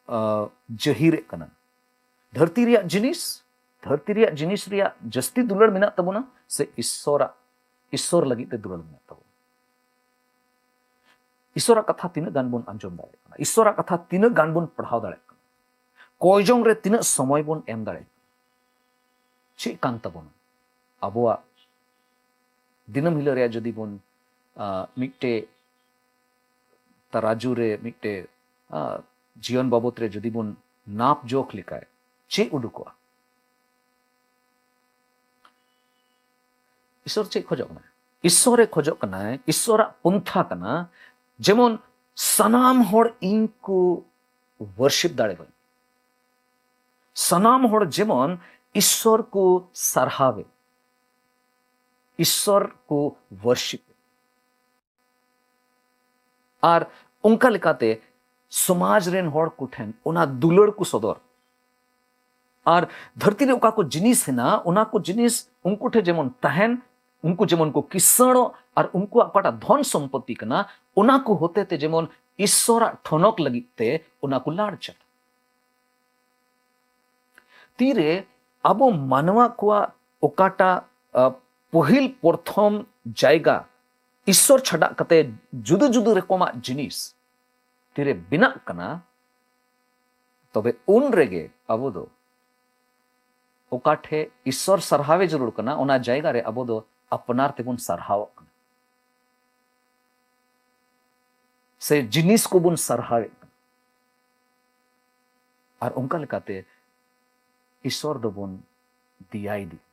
ᱟ, ᱡᱟᱹᱦᱤᱨᱮᱫ ᱠᱟᱱᱟ? ᱫᱷᱟᱹᱨᱛᱤ ᱨᱮᱭᱟᱜ ᱡᱤᱱᱤᱥ, ᱫᱷᱟᱹᱨᱛᱤ ᱨᱮᱭᱟᱜ ᱡᱤᱱᱤᱥ ᱨᱮᱭᱟᱜ ᱡᱟᱹᱥᱛᱤ ᱫᱩᱞᱟᱹᱲ ᱢᱮᱱᱟᱜ ᱛᱟᱵᱚᱱᱟ, ᱥᱮ ᱤᱥᱥᱚᱨᱟᱜ, ᱤᱥᱥᱚᱨ ᱞᱟᱹᱜᱤᱫ ᱛᱮ ᱫᱩᱞᱟᱹᱲ ᱢᱮᱱᱟᱜ ᱛᱟᱵᱚᱱᱟ? ᱤᱥᱥᱚᱨᱟᱜ ᱠᱟᱛᱷᱟ ᱛᱤᱱᱟᱹᱜ ᱜᱟᱱ ᱵᱚᱱ ᱟᱸᱡᱚᱢ ᱫᱟᱲᱮᱭᱟᱜ ᱠᱟᱱᱟ? ᱤᱥᱥᱚᱨᱟᱜ ᱠᱟᱛᱷᱟ ᱛᱤᱱᱟᱹᱜ ᱜᱟᱱ ᱵᱚᱱ ᱯᱟᱲᱦᱟᱣ ᱫᱟᱲᱮᱭᱟᱜ ᱠᱟᱱᱟ? ᱠᱚᱭ ᱡᱚᱝ ᱨᱮ ᱛᱤᱱᱟᱹᱜ ᱥᱚᱢᱚᱭ ᱵᱚᱱ ᱮᱢ ᱫᱟᱲᱮᱭᱟᱜ ᱠᱟᱱᱟ? ᱪᱮᱫ ᱠᱟᱱ ᱛᱟᱵᱚᱱᱟ ᱟᱵᱚᱣᱟᱜ ᱫᱤᱱᱟᱹᱢ ᱦᱤᱞᱳᱜ ᱨᱮᱭᱟᱜ ᱡᱩᱫᱤ ᱵᱚᱱ, ᱟ, ᱢᱤᱫᱴᱮᱡ ᱛᱟᱨᱟᱡᱩ ᱨᱮ ᱢᱤᱫᱴᱮᱡ, ᱟ, ᱡᱤᱭᱚᱱ ᱵᱟᱵᱚᱛ ᱨᱮ ᱡᱩᱫᱤ ᱵᱚᱱ ᱱᱟᱯ ᱡᱳᱠᱷ ᱞᱮᱠᱷᱟᱡ ᱪᱮᱫ ᱩᱰᱩᱠᱚᱜᱼᱟ? ᱤᱥᱥᱚᱨ ᱪᱮᱫ ᱠᱷᱚᱡᱚᱜ ᱠᱟᱱᱟᱭ? ᱤᱥᱥᱚᱨᱮ ᱠᱷᱚᱡᱚᱜ ᱠᱟᱱᱟᱭ, ᱤᱥᱥᱚᱨᱟᱜ ᱯᱚᱱᱛᱷᱟ ᱠᱟᱱᱟ, ᱡᱮᱢᱚᱱ ᱥᱟᱱᱟᱢ ᱦᱚᱲ ᱤᱧ ᱠᱚ ᱣᱚᱨᱥᱤᱯ ᱫᱟᱲᱮ ᱵᱟᱹᱧ, ᱥᱟᱱᱟᱢ ᱦᱚᱲ ᱡᱮᱢᱚᱱ ᱤᱥᱥᱚᱨ ᱠᱚ ᱥᱟᱨᱦᱟᱣᱮ, ᱤᱥᱥᱚᱨ ᱠᱚ ᱣᱚᱨᱥᱤᱯ, ᱟᱨ ᱚᱱᱠᱟ ᱞᱮᱠᱟᱛᱮ ᱥᱚᱢᱟᱡᱽ ᱨᱮᱱ ᱦᱚᱲ ᱠᱚᱴᱷᱮᱱ ᱚᱱᱟ ᱫᱩᱞᱟᱹᱲ ᱠᱚ ᱥᱚᱫᱚᱨ᱾ ᱟᱨ ᱫᱷᱟᱹᱨᱛᱤ ᱨᱮ ᱚᱠᱟ ᱠᱚ ᱡᱤᱱᱤᱥ ᱦᱮᱱᱟᱜᱼᱟ, ᱚᱱᱟ ᱠᱚ ᱡᱤᱱᱤᱥ ᱩᱱᱠᱩ ᱴᱷᱮᱱ ᱡᱮᱢᱚᱱ ᱛᱟᱦᱮᱱ, ᱩᱱᱠᱩ ᱡᱮᱢᱚᱱ ᱠᱚ ᱠᱤᱥᱟᱹᱬᱚᱜ ᱟᱨ ᱩᱱᱠᱩᱣᱟᱜ ᱚᱠᱟᱴᱟᱜ ᱫᱷᱚᱱ ᱥᱚᱢᱯᱚᱛᱤ ᱠᱟᱱᱟ, ᱚᱱᱟ ᱠᱚ ᱦᱚᱛᱮ ᱛᱮ ᱡᱮᱢᱚᱱ ᱤᱥᱥᱚᱨᱟᱜ ᱴᱷᱚᱱᱚᱠ ᱞᱟᱹᱜᱤᱫ ᱛᱮ ᱚᱱᱟ ᱠᱚ ᱞᱟᱲᱪᱟᱜ᱾ ᱛᱤᱨᱮ ᱟᱵᱚ ᱢᱟᱱᱣᱟ ᱠᱚᱣᱟᱜ ᱚᱠᱟᱴᱟᱜ, ᱟ, ᱯᱟᱹᱦᱤᱞ ᱯᱨᱚᱛᱷᱚᱢ ᱡᱟᱭᱜᱟ ᱤᱥᱥᱚᱨ ᱪᱷᱟᱰᱟᱜ ᱠᱟᱛᱮ ᱡᱩᱫᱟᱹ ᱡᱩᱫᱟᱹ ᱨᱚᱠᱚᱢᱟᱜ ᱡᱤᱱᱤᱥ ᱛᱤᱨᱮ ᱵᱮᱱᱟᱜ ᱠᱟᱱᱟ, ᱛᱚᱵᱮ ᱩᱱ ᱨᱮᱜᱮ ᱟᱵᱚ ᱫᱚ ᱚᱠᱟ ᱴᱷᱮᱡ ᱤᱥᱥᱚᱨ ᱥᱟᱨᱦᱟᱣᱮ ᱡᱟᱹᱨᱩᱲ ᱠᱟᱱᱟ, ᱚᱱᱟ ᱡᱟᱭᱜᱟ ᱨᱮ ᱟᱵᱚ ᱫᱚ ᱟᱯᱱᱟᱨ ᱛᱮᱵᱚᱱ ᱥᱟᱨᱦᱟᱣᱚᱜ ᱠᱟᱱᱟ, ᱥᱮ ᱡᱤᱱᱤᱥ ᱠᱚᱵᱚᱱ ᱥᱟᱨᱦᱟᱣᱮᱫ ᱠᱟᱱᱟ᱾ ᱟᱨ ᱚᱱᱠᱟ ᱞᱮᱠᱟᱛᱮ ᱤᱥᱥᱚᱨ ᱫᱚᱵᱚᱱ ᱫᱮᱭᱟᱭᱮᱫᱮ ᱠᱟᱱᱟ᱾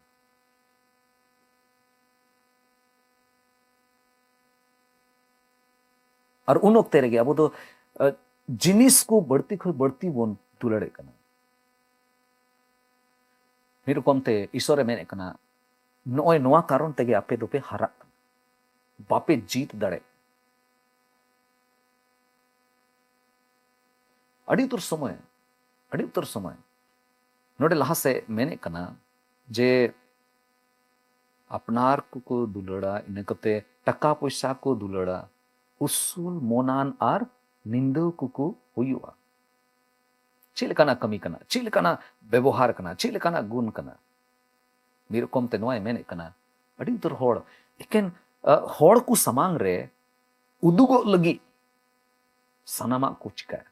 ᱟᱨ ᱩᱱ ᱚᱠᱛᱮ ᱨᱮᱜᱮ ᱟᱵᱚ ᱫᱚ, ᱟ, ᱡᱤᱱᱤᱥ ᱠᱚ ᱵᱟᱹᱲᱛᱤ ᱠᱷᱚᱱ ᱵᱟᱹᱲᱛᱤ ᱵᱚᱱ ᱫᱩᱞᱟᱹᱲᱮᱫ ᱠᱟᱱᱟ᱾ ᱢᱤᱫ ᱨᱚᱠᱚᱢ ᱛᱮ ᱤᱥᱥᱚᱨᱮ ᱢᱮᱱᱮᱫ ᱠᱟᱱᱟ, ᱱᱚᱜᱼᱚᱭ ᱱᱚᱣᱟ ᱠᱟᱨᱚᱱ ᱛᱮᱜᱮ ᱟᱯᱮ ᱫᱚᱯᱮ ᱦᱟᱨᱟᱜ ᱠᱟᱱᱟ, ᱵᱟᱯᱮ ᱡᱤᱛ ᱫᱟᱲᱮᱭᱟᱜ᱾ ᱟᱹᱰᱤ ᱩᱛᱟᱹᱨ ᱥᱚᱢᱚᱭ, ᱟᱹᱰᱤ ᱩᱛᱟᱹᱨ ᱥᱚᱢᱚᱭ ᱱᱚᱰᱮ ᱞᱟᱦᱟ ᱥᱮᱫ ᱢᱮᱱᱮᱫ ᱠᱟᱱᱟ ᱡᱮ ᱟᱯᱱᱟᱨ ᱠᱚᱠᱚ ᱫᱩᱞᱟᱹᱲᱟ, ᱤᱱᱟᱹ ᱠᱟᱛᱮ ᱴᱟᱠᱟ ᱯᱚᱭᱥᱟ ᱠᱚ ᱫᱩᱞᱟᱹᱲᱟ, ᱩᱥᱩᱞ ᱢᱚᱱᱟᱱ ᱟᱨ ᱱᱤᱱᱫᱟᱹᱣ ᱠᱚᱠᱚ ᱦᱩᱭᱩᱜᱼᱟ᱾ ᱪᱮᱫ ᱞᱮᱠᱟᱱᱟᱜ ᱠᱟᱹᱢᱤ ᱠᱟᱱᱟ, ᱪᱮᱫ ᱞᱮᱠᱟᱱᱟᱜ ᱵᱮᱵᱚᱦᱟᱨ ᱠᱟᱱᱟ, ᱪᱮᱫ ᱞᱮᱠᱟᱱᱟᱜ ᱜᱩᱱ ᱠᱟᱱᱟ? ᱢᱤᱫ ᱨᱚᱠᱚᱢ ᱛᱮ ᱱᱚᱣᱟᱭ ᱢᱮᱱᱮᱫ ᱠᱟᱱᱟ, ᱟᱹᱰᱤ ᱩᱛᱟᱹᱨ ᱦᱚᱲ ᱮᱠᱮᱱ, ᱟ, ᱦᱚᱲ ᱠᱚ ᱥᱟᱢᱟᱝ ᱨᱮ ᱩᱫᱩᱜᱚᱜ ᱞᱟᱹᱜᱤᱫ ᱥᱟᱱᱟᱢᱟᱜ ᱠᱚ ᱪᱤᱠᱟᱹᱭᱟ᱾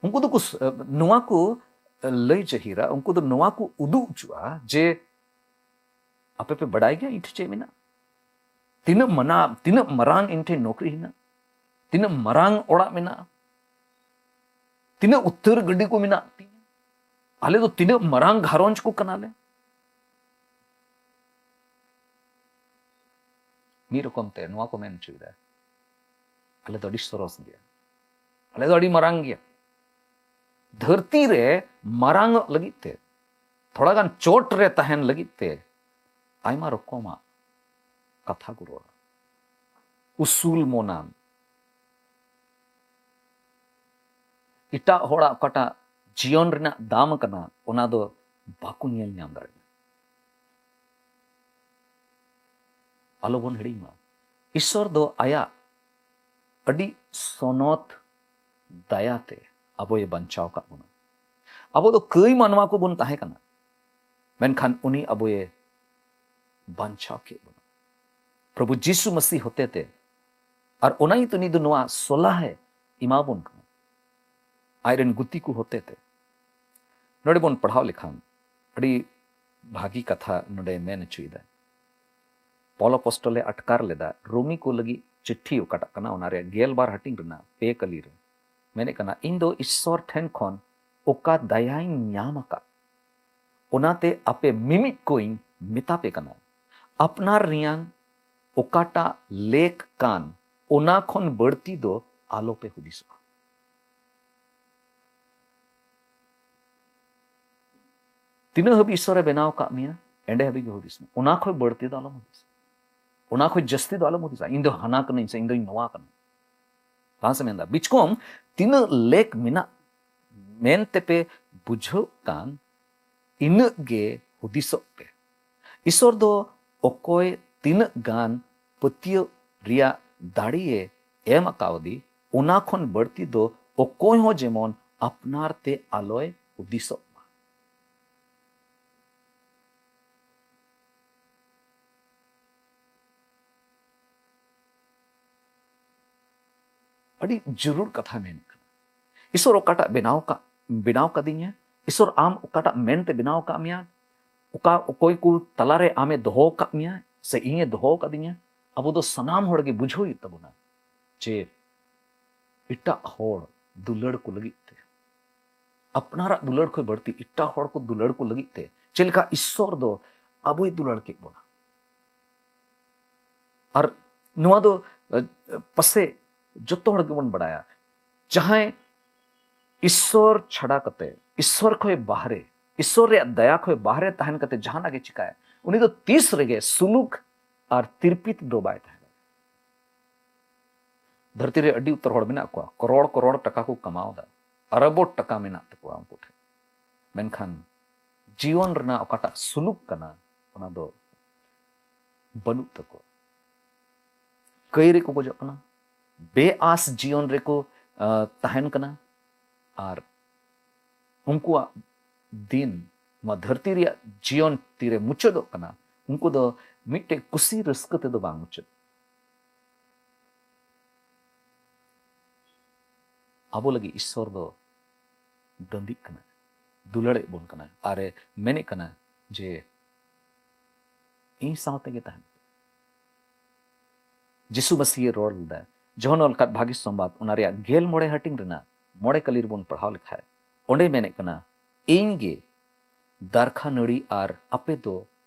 ᱩᱱᱠᱩ ᱫᱚᱠᱚ ᱥ-, ᱱᱚᱣᱟ ᱠᱚ ᱞᱟᱹᱭ ᱡᱟᱹᱦᱤᱨᱟ, ᱩᱱᱠᱩ ᱫᱚ ᱱᱚᱣᱟ ᱠᱚ ᱩᱫᱩᱜ ᱦᱚᱪᱚᱜᱼᱟ ᱡᱮ, "ᱟᱯᱮ ᱯᱮ ᱵᱟᱰᱟᱭ ᱜᱮᱭᱟ ᱤᱧ ᱴᱷᱮᱱ ᱪᱮᱫ ᱢᱮᱱᱟᱜᱼᱟ? ᱛᱤᱱᱟᱹᱜ ᱢᱟᱱᱟ-, ᱛᱤᱱᱟᱹᱜ ᱢᱟᱨᱟᱝ ᱤᱧ ᱴᱷᱮᱱ ᱱᱚᱠᱨᱤ ᱦᱮᱱᱟᱜ? ᱛᱤᱱᱟᱹᱜ ᱢᱟᱨᱟᱝ ᱚᱲᱟᱜ ᱢᱮᱱᱟᱜᱼᱟ? ᱛᱤᱱᱟᱹᱜ ᱩᱛᱟᱹᱨ ᱜᱟᱹᱰᱤ ᱠᱚ ᱢᱮᱱᱟᱜ ᱛᱤᱧᱟ? ᱟᱞᱮ ᱫᱚ ᱛᱤᱱᱟᱹᱜ ᱢᱟᱨᱟᱝ ᱜᱷᱟᱨᱚᱸᱡᱽ ᱠᱚ ᱠᱟᱱᱟᱞᱮ?" ᱢᱤᱫ ᱨᱚᱠᱚᱢ ᱛᱮ ᱱᱚᱣᱟ ᱠᱚ ᱢᱮᱱ ᱦᱚᱪᱚᱭᱮᱫᱟ, "ᱟᱞᱮ ᱫᱚ ᱟᱹᱰᱤ ᱥᱚᱨᱚᱥ ᱜᱮᱭᱟ, ᱟᱞᱮ ᱫᱚ ᱟᱹᱰᱤ ᱢᱟᱨᱟᱝ ᱜᱮᱭᱟ, ᱫᱷᱟᱹᱨᱛᱤ ᱨᱮ ᱢᱟᱨᱟᱝᱚᱜ ᱞᱟᱹᱜᱤᱫ ᱛᱮ, ᱛᱷᱚᱲᱟ ᱜᱟᱱ ᱪᱚᱴ ᱨᱮ ᱛᱟᱦᱮᱱ ᱞᱟᱹᱜᱤᱫ ᱛᱮ ᱟᱭᱢᱟ ᱨᱚᱠᱚᱢᱟᱜ ᱠᱟᱛᱷᱟ ᱠᱚ ᱨᱚᱲᱟ, ᱩᱥᱩᱞ ᱢᱚᱱᱟᱱ, ᱮᱴᱟᱜ ᱦᱚᱲᱟᱜ ᱚᱠᱟᱴᱟᱜ ᱡᱤᱭᱚᱱ ᱨᱮᱱᱟᱜ ᱫᱟᱢ ᱠᱟᱱᱟ, ᱚᱱᱟ ᱫᱚ ᱵᱟᱠᱚ ᱧᱮᱞ ᱧᱟᱢ ᱫᱟᱲᱮᱭᱟᱜᱼᱟ᱾ ᱟᱞᱚᱵᱚᱱ ᱦᱤᱲᱤᱧ ᱢᱟ, ᱤᱥᱥᱚᱨ ᱫᱚ ᱟᱭᱟᱜ ᱟᱹᱰᱤ ᱥᱚᱱᱚᱛ ᱫᱟᱭᱟᱛᱮ ᱟᱵᱚᱭ ᱵᱟᱧᱪᱟᱣ ᱟᱠᱟᱫ ᱵᱚᱱᱟ᱾ ᱟᱵᱚ ᱫᱚ ᱠᱟᱹᱭ ᱢᱟᱱᱣᱟ ᱠᱚᱵᱚᱱ ᱛᱟᱦᱮᱸ ᱠᱟᱱᱟ, ᱢᱮᱱᱠᱷᱟᱱ ᱩᱱᱤ ᱟᱵᱚᱭᱮ ᱵᱟᱧᱪᱟᱣ ᱠᱮᱫ ᱵᱚᱱᱟ ᱯᱨᱚᱵᱷᱩ ᱡᱤᱥᱩ ᱢᱟᱹᱥᱤ ᱦᱚᱛᱮᱛᱮ᱾ ᱟᱨ ᱚᱱᱟ ᱤᱭᱟᱹᱛᱮ ᱩᱱᱤ ᱫᱚ ᱱᱚᱣᱟ ᱥᱚᱞᱟᱦᱮ ᱮᱢᱟᱵᱚᱱ ᱠᱟᱱᱟ ᱟᱡᱨᱮᱱ ᱜᱩᱛᱤ ᱠᱚ ᱦᱚᱛᱮᱛᱮ᱾ ᱱᱚᱰᱮ ᱵᱚᱱ ᱯᱟᱲᱦᱟᱣ ᱞᱮᱠᱷᱟᱱ ᱟᱹᱰᱤ ᱵᱷᱟᱹᱜᱤ ᱠᱟᱛᱷᱟ ᱱᱚᱰᱮ ᱢᱮᱱ ᱦᱚᱪᱚᱭᱮᱫᱟ᱾ ᱯᱚᱞ ᱟᱯᱚᱥᱴᱚᱞᱮ ᱟᱴᱠᱟᱨ ᱞᱮᱫᱟ ᱨᱳᱢᱤ ᱠᱚ ᱞᱟᱹᱜᱤᱫ ᱪᱤᱴᱷᱤ ᱚᱠᱟᱴᱟᱜ ᱠᱟᱱᱟ, ᱚᱱᱟ ᱨᱮᱭᱟᱜ ᱜᱮᱞ ᱵᱟᱨ ᱦᱟᱹᱴᱤᱧ ᱨᱮᱱᱟᱜ ᱯᱮ ᱠᱟᱹᱞᱤ ᱨᱮ ᱢᱮᱱᱮᱫ ᱠᱟᱱᱟ, "ᱤᱧ ᱫᱚ ᱤᱥᱥᱚᱨ ᱴᱷᱮᱱ ᱠᱷᱚᱱ ᱚᱠᱟ ᱫᱟᱭᱟᱧ ᱧᱟᱢ ᱟᱠᱟᱫ, ᱚᱱᱟᱛᱮ ᱟᱯᱮ ᱢᱤᱢᱤᱫ ᱠᱚᱧ ᱢᱮᱛᱟ ᱯᱮ ᱠᱟᱱᱟ, ᱟᱯᱱᱟᱨ ᱨᱮᱭᱟᱝ ᱚᱠᱟᱴᱟᱜ ᱞᱮᱠ ᱠᱟᱱ, ᱚᱱᱟ ᱠᱷᱚᱱ ᱵᱟᱹᱲᱛᱤ ᱫᱚ ᱟᱞᱚᱯᱮ ᱦᱩᱫᱤᱥᱚᱜᱼᱟ᱾" ᱛᱤᱱᱟᱹᱜ ᱦᱟᱹᱵᱤᱡ ᱤᱥᱥᱚᱨᱮ ᱵᱮᱱᱟᱣ ᱟᱠᱟᱫ ᱢᱮᱭᱟ, ᱮᱸᱰᱮ ᱦᱟᱹᱵᱤᱡ ᱜᱮ ᱦᱩᱫᱤᱥ ᱢᱮ᱾ ᱚᱱᱟ ᱠᱷᱚᱱ ᱵᱟᱹᱲᱛᱤ ᱫᱚ ᱟᱞᱚᱢ ᱦᱩᱫᱤᱥᱟ᱾ ᱚᱱᱟ ᱠᱷᱚᱱ ᱡᱟᱹᱥᱛᱤ ᱫᱚ ᱟᱞᱚᱢ ᱦᱩᱫᱤᱥᱟ, "ᱤᱧ ᱫᱚ ᱦᱟᱱᱟ ᱠᱟᱹᱱᱟᱹᱧ" ᱥᱮ "ᱤᱧ ᱫᱚᱧ ᱱᱚᱣᱟ ᱠᱟᱹᱱᱟᱹᱧ᱾" ᱞᱟᱦᱟ ᱥᱮᱫ ᱢᱮᱱᱫᱟ, ᱵᱤᱪᱠᱚᱢ ᱛᱤᱱᱟᱹᱜ ᱞᱮᱠ ᱢᱮᱱᱟᱜ ᱢᱮᱱ ᱛᱮᱯᱮ ᱵᱩᱡᱷᱟᱹᱜ ᱠᱟᱱ, ᱤᱱᱟᱹᱜ ᱜᱮ ᱦᱩᱫᱤᱥᱚᱜ ᱯᱮ᱾ ᱤᱥᱥᱚᱨ ᱫᱚ ᱚᱠᱚᱭ ᱛᱤᱱᱟᱹᱜ ᱜᱟᱱ ᱯᱟᱹᱛᱭᱟᱹᱣ ᱨᱮᱭᱟᱜ ᱫᱟᱲᱮᱭᱮ ᱮᱢ ᱟᱠᱟᱣᱫᱮ, ᱚᱱᱟ ᱠᱷᱚᱱ ᱵᱟᱹᱲᱛᱤ ᱫᱚ ᱚᱠᱚᱭ ᱦᱚᱸ ᱡᱮᱢᱚᱱ ᱟᱯᱱᱟᱨ ᱛᱮ ᱟᱞᱚᱭ ᱦᱩᱫᱤᱥᱚᱜ ᱢᱟ᱾ ᱟᱹᱰᱤ ᱡᱟᱹᱨᱩᱲ ᱠᱟᱛᱷᱟ ᱢᱮᱱ ᱠᱟᱱᱟ᱾ ᱤᱥᱥᱚᱨ ᱚᱠᱟᱴᱟᱜ ᱵᱮᱱᱟᱣ ᱠᱟᱜ, ᱵᱮᱱᱟᱣ ᱠᱟᱫᱤᱧᱟ, ᱤᱥᱥᱚᱨ ᱟᱢ ᱚᱠᱟᱴᱟᱜ ᱢᱮᱱᱛᱮ ᱵᱮᱱᱟᱣ ᱠᱟᱜ ᱢᱮᱭᱟ, ᱚᱠᱟ, ᱚᱠᱚᱭ ᱠᱚ ᱛᱟᱞᱟᱨᱮ ᱟᱢᱮ ᱫᱚᱦᱚ ᱠᱟᱜ ᱢᱮᱭᱟ ᱥᱮ ᱤᱧᱮ ᱫᱚᱦᱚ ᱠᱟᱫᱤᱧᱟ, ᱟᱵᱚ ᱫᱚ ᱥᱟᱱᱟᱢ ᱦᱚᱲ ᱜᱮ ᱵᱩᱡᱷᱟᱹᱣ ᱦᱩᱭᱩᱜ ᱛᱟᱵᱚᱱᱟ ᱡᱮ ᱮᱴᱟᱜ ᱦᱚᱲ ᱫᱩᱞᱟᱹᱲ ᱠᱚ ᱞᱟᱹᱜᱤᱫ ᱛᱮ, ᱟᱯᱱᱟᱨᱟᱜ ᱫᱩᱞᱟᱹᱲ ᱠᱷᱚᱱ ᱵᱟᱹᱲᱛᱤ ᱮᱴᱟᱜ ᱦᱚᱲ ᱠᱚ ᱫᱩᱞᱟᱹᱲ ᱠᱚ ᱞᱟᱹᱜᱤᱫ ᱛᱮ ᱪᱮᱫ ᱞᱮᱠᱟ ᱤᱥᱥᱚᱨ ᱫᱚ ᱟᱵᱚᱭ ᱫᱩᱞᱟᱹᱲ ᱠᱮᱫ ᱵᱚᱱᱟ᱾ ᱟᱨ ᱱᱚᱣᱟ ᱫᱚ, ᱮ, ᱯᱟᱥᱮᱡ ᱡᱚᱛᱚ ᱦᱚᱲ ᱜᱮᱵᱚᱱ ᱵᱟᱲᱟᱭᱟ, ᱡᱟᱦᱟᱸᱭ ᱤᱥᱥᱚᱨ ᱪᱷᱟᱰᱟ ᱠᱟᱛᱮ, ᱤᱥᱥᱚᱨ ᱠᱷᱚᱱ ᱵᱟᱦᱨᱮ, ᱤᱥᱥᱚᱨ ᱨᱮᱭᱟᱜ ᱫᱟᱭᱟ ᱠᱷᱚᱱ ᱵᱟᱦᱨᱮ ᱛᱟᱦᱮᱱ ᱠᱟᱛᱮ ᱡᱟᱦᱟᱱᱟᱜ ᱜᱮ ᱪᱤᱠᱟᱭᱟ, ᱩᱱᱤ ᱫᱚ ᱛᱤᱥ ᱨᱮᱜᱮ ᱥᱩᱞᱩᱠ ᱟᱨ ᱛᱤᱨᱯᱤᱛ ᱫᱚ ᱵᱟᱭ ᱛᱟᱦᱮᱱᱟ᱾ ᱫᱷᱟᱹᱨᱛᱤ ᱨᱮ ᱟᱹᱰᱤ ᱩᱛᱟᱹᱨ ᱦᱚᱲ ᱢᱮᱱᱟᱜ ᱠᱚᱣᱟ, ᱠᱨᱳᱲ ᱠᱨᱳᱲ ᱴᱟᱠᱟ ᱠᱚ ᱠᱟᱢᱟᱣ ᱮᱫᱟ, ᱟᱨᱚᱵᱚ ᱴᱟᱠᱟ ᱢᱮᱱᱟᱜ ᱛᱟᱠᱚᱣᱟ ᱩᱱᱠᱩ ᱴᱷᱮᱱ, ᱢᱮᱱᱠᱷᱟᱱ ᱡᱤᱭᱚᱱ ᱨᱮᱱᱟᱜ ᱚᱠᱟᱴᱟᱜ ᱥᱩᱞᱩᱠ ᱠᱟᱱᱟ, ᱚᱱᱟ ᱫᱚ ᱵᱟᱹᱱᱩᱜ ᱛᱟᱠᱚᱣᱟ᱾ ᱠᱟᱹᱭ ᱨᱮᱠᱚ ᱜᱚᱡᱚᱜ ᱠᱟᱱᱟ, ᱵᱮᱼᱟᱥ ᱡᱤᱭᱚᱱ ᱨᱮᱠᱚ ᱟᱸ, ᱛᱟᱦᱮᱱ ᱠᱟᱱᱟ, ᱟᱨ ᱩᱱᱠᱩᱣᱟᱜ ᱫᱤᱱ, ᱱᱚᱣᱟ ᱫᱷᱟᱹᱨᱛᱤ ᱨᱮᱭᱟᱜ ᱡᱤᱭᱚᱱ ᱛᱤᱨᱮ ᱢᱩᱪᱟᱹᱫᱚᱜ ᱠᱟᱱᱟ, ᱩᱱᱠᱩ ᱫᱚ ᱢᱤᱫᱴᱮᱡ ᱠᱩᱥᱤ ᱨᱟᱹᱥᱠᱟᱹ ᱛᱮᱫᱚ ᱵᱟᱝ ᱢᱩᱪᱟᱹᱫ᱾ ᱟᱵᱚ ᱞᱟᱹᱜᱤᱫ ᱤᱥᱥᱚᱨ ᱫᱚ ᱫᱟᱹᱱᱫᱤᱜ ᱠᱟᱱᱟ, ᱫᱩᱞᱟᱹᱲᱮᱫ ᱵᱚᱱ ᱠᱟᱱᱟ, ᱟᱨᱮ ᱢᱮᱱᱮᱫ ᱠᱟᱱᱟ ᱡᱮ, "ᱤᱧ ᱥᱟᱶ ᱛᱮᱜᱮ ᱛᱟᱦᱮᱱ ᱯᱮ᱾" ᱡᱤᱥᱩ ᱢᱟᱹᱥᱤᱦᱮ ᱨᱚᱲ ᱞᱮᱫᱟ, ᱡᱚᱦᱚᱱ ᱚᱞ ᱠᱟᱫ ᱵᱷᱟᱹᱜᱤ ᱥᱚᱢᱵᱟᱫ, ᱚᱱᱟ ᱨᱮᱭᱟᱜ ᱜᱮᱞ ᱢᱚᱬᱮ ᱦᱟᱹᱴᱤᱧ ᱨᱮᱱᱟᱜ ᱢᱚᱬᱮ ᱠᱟᱹᱞᱤ ᱨᱮᱵᱚᱱ ᱯᱟᱲᱦᱟᱣ ᱞᱮᱠᱷᱟᱡ, ᱚᱸᱰᱮ ᱢᱮᱱᱮᱫ ᱠᱟᱱᱟ, "ᱤᱧ ᱜᱮ ᱫᱟᱨᱠᱷᱟ ᱱᱟᱹᱲᱤ ᱟᱨ ᱟᱯᱮ ᱫᱚ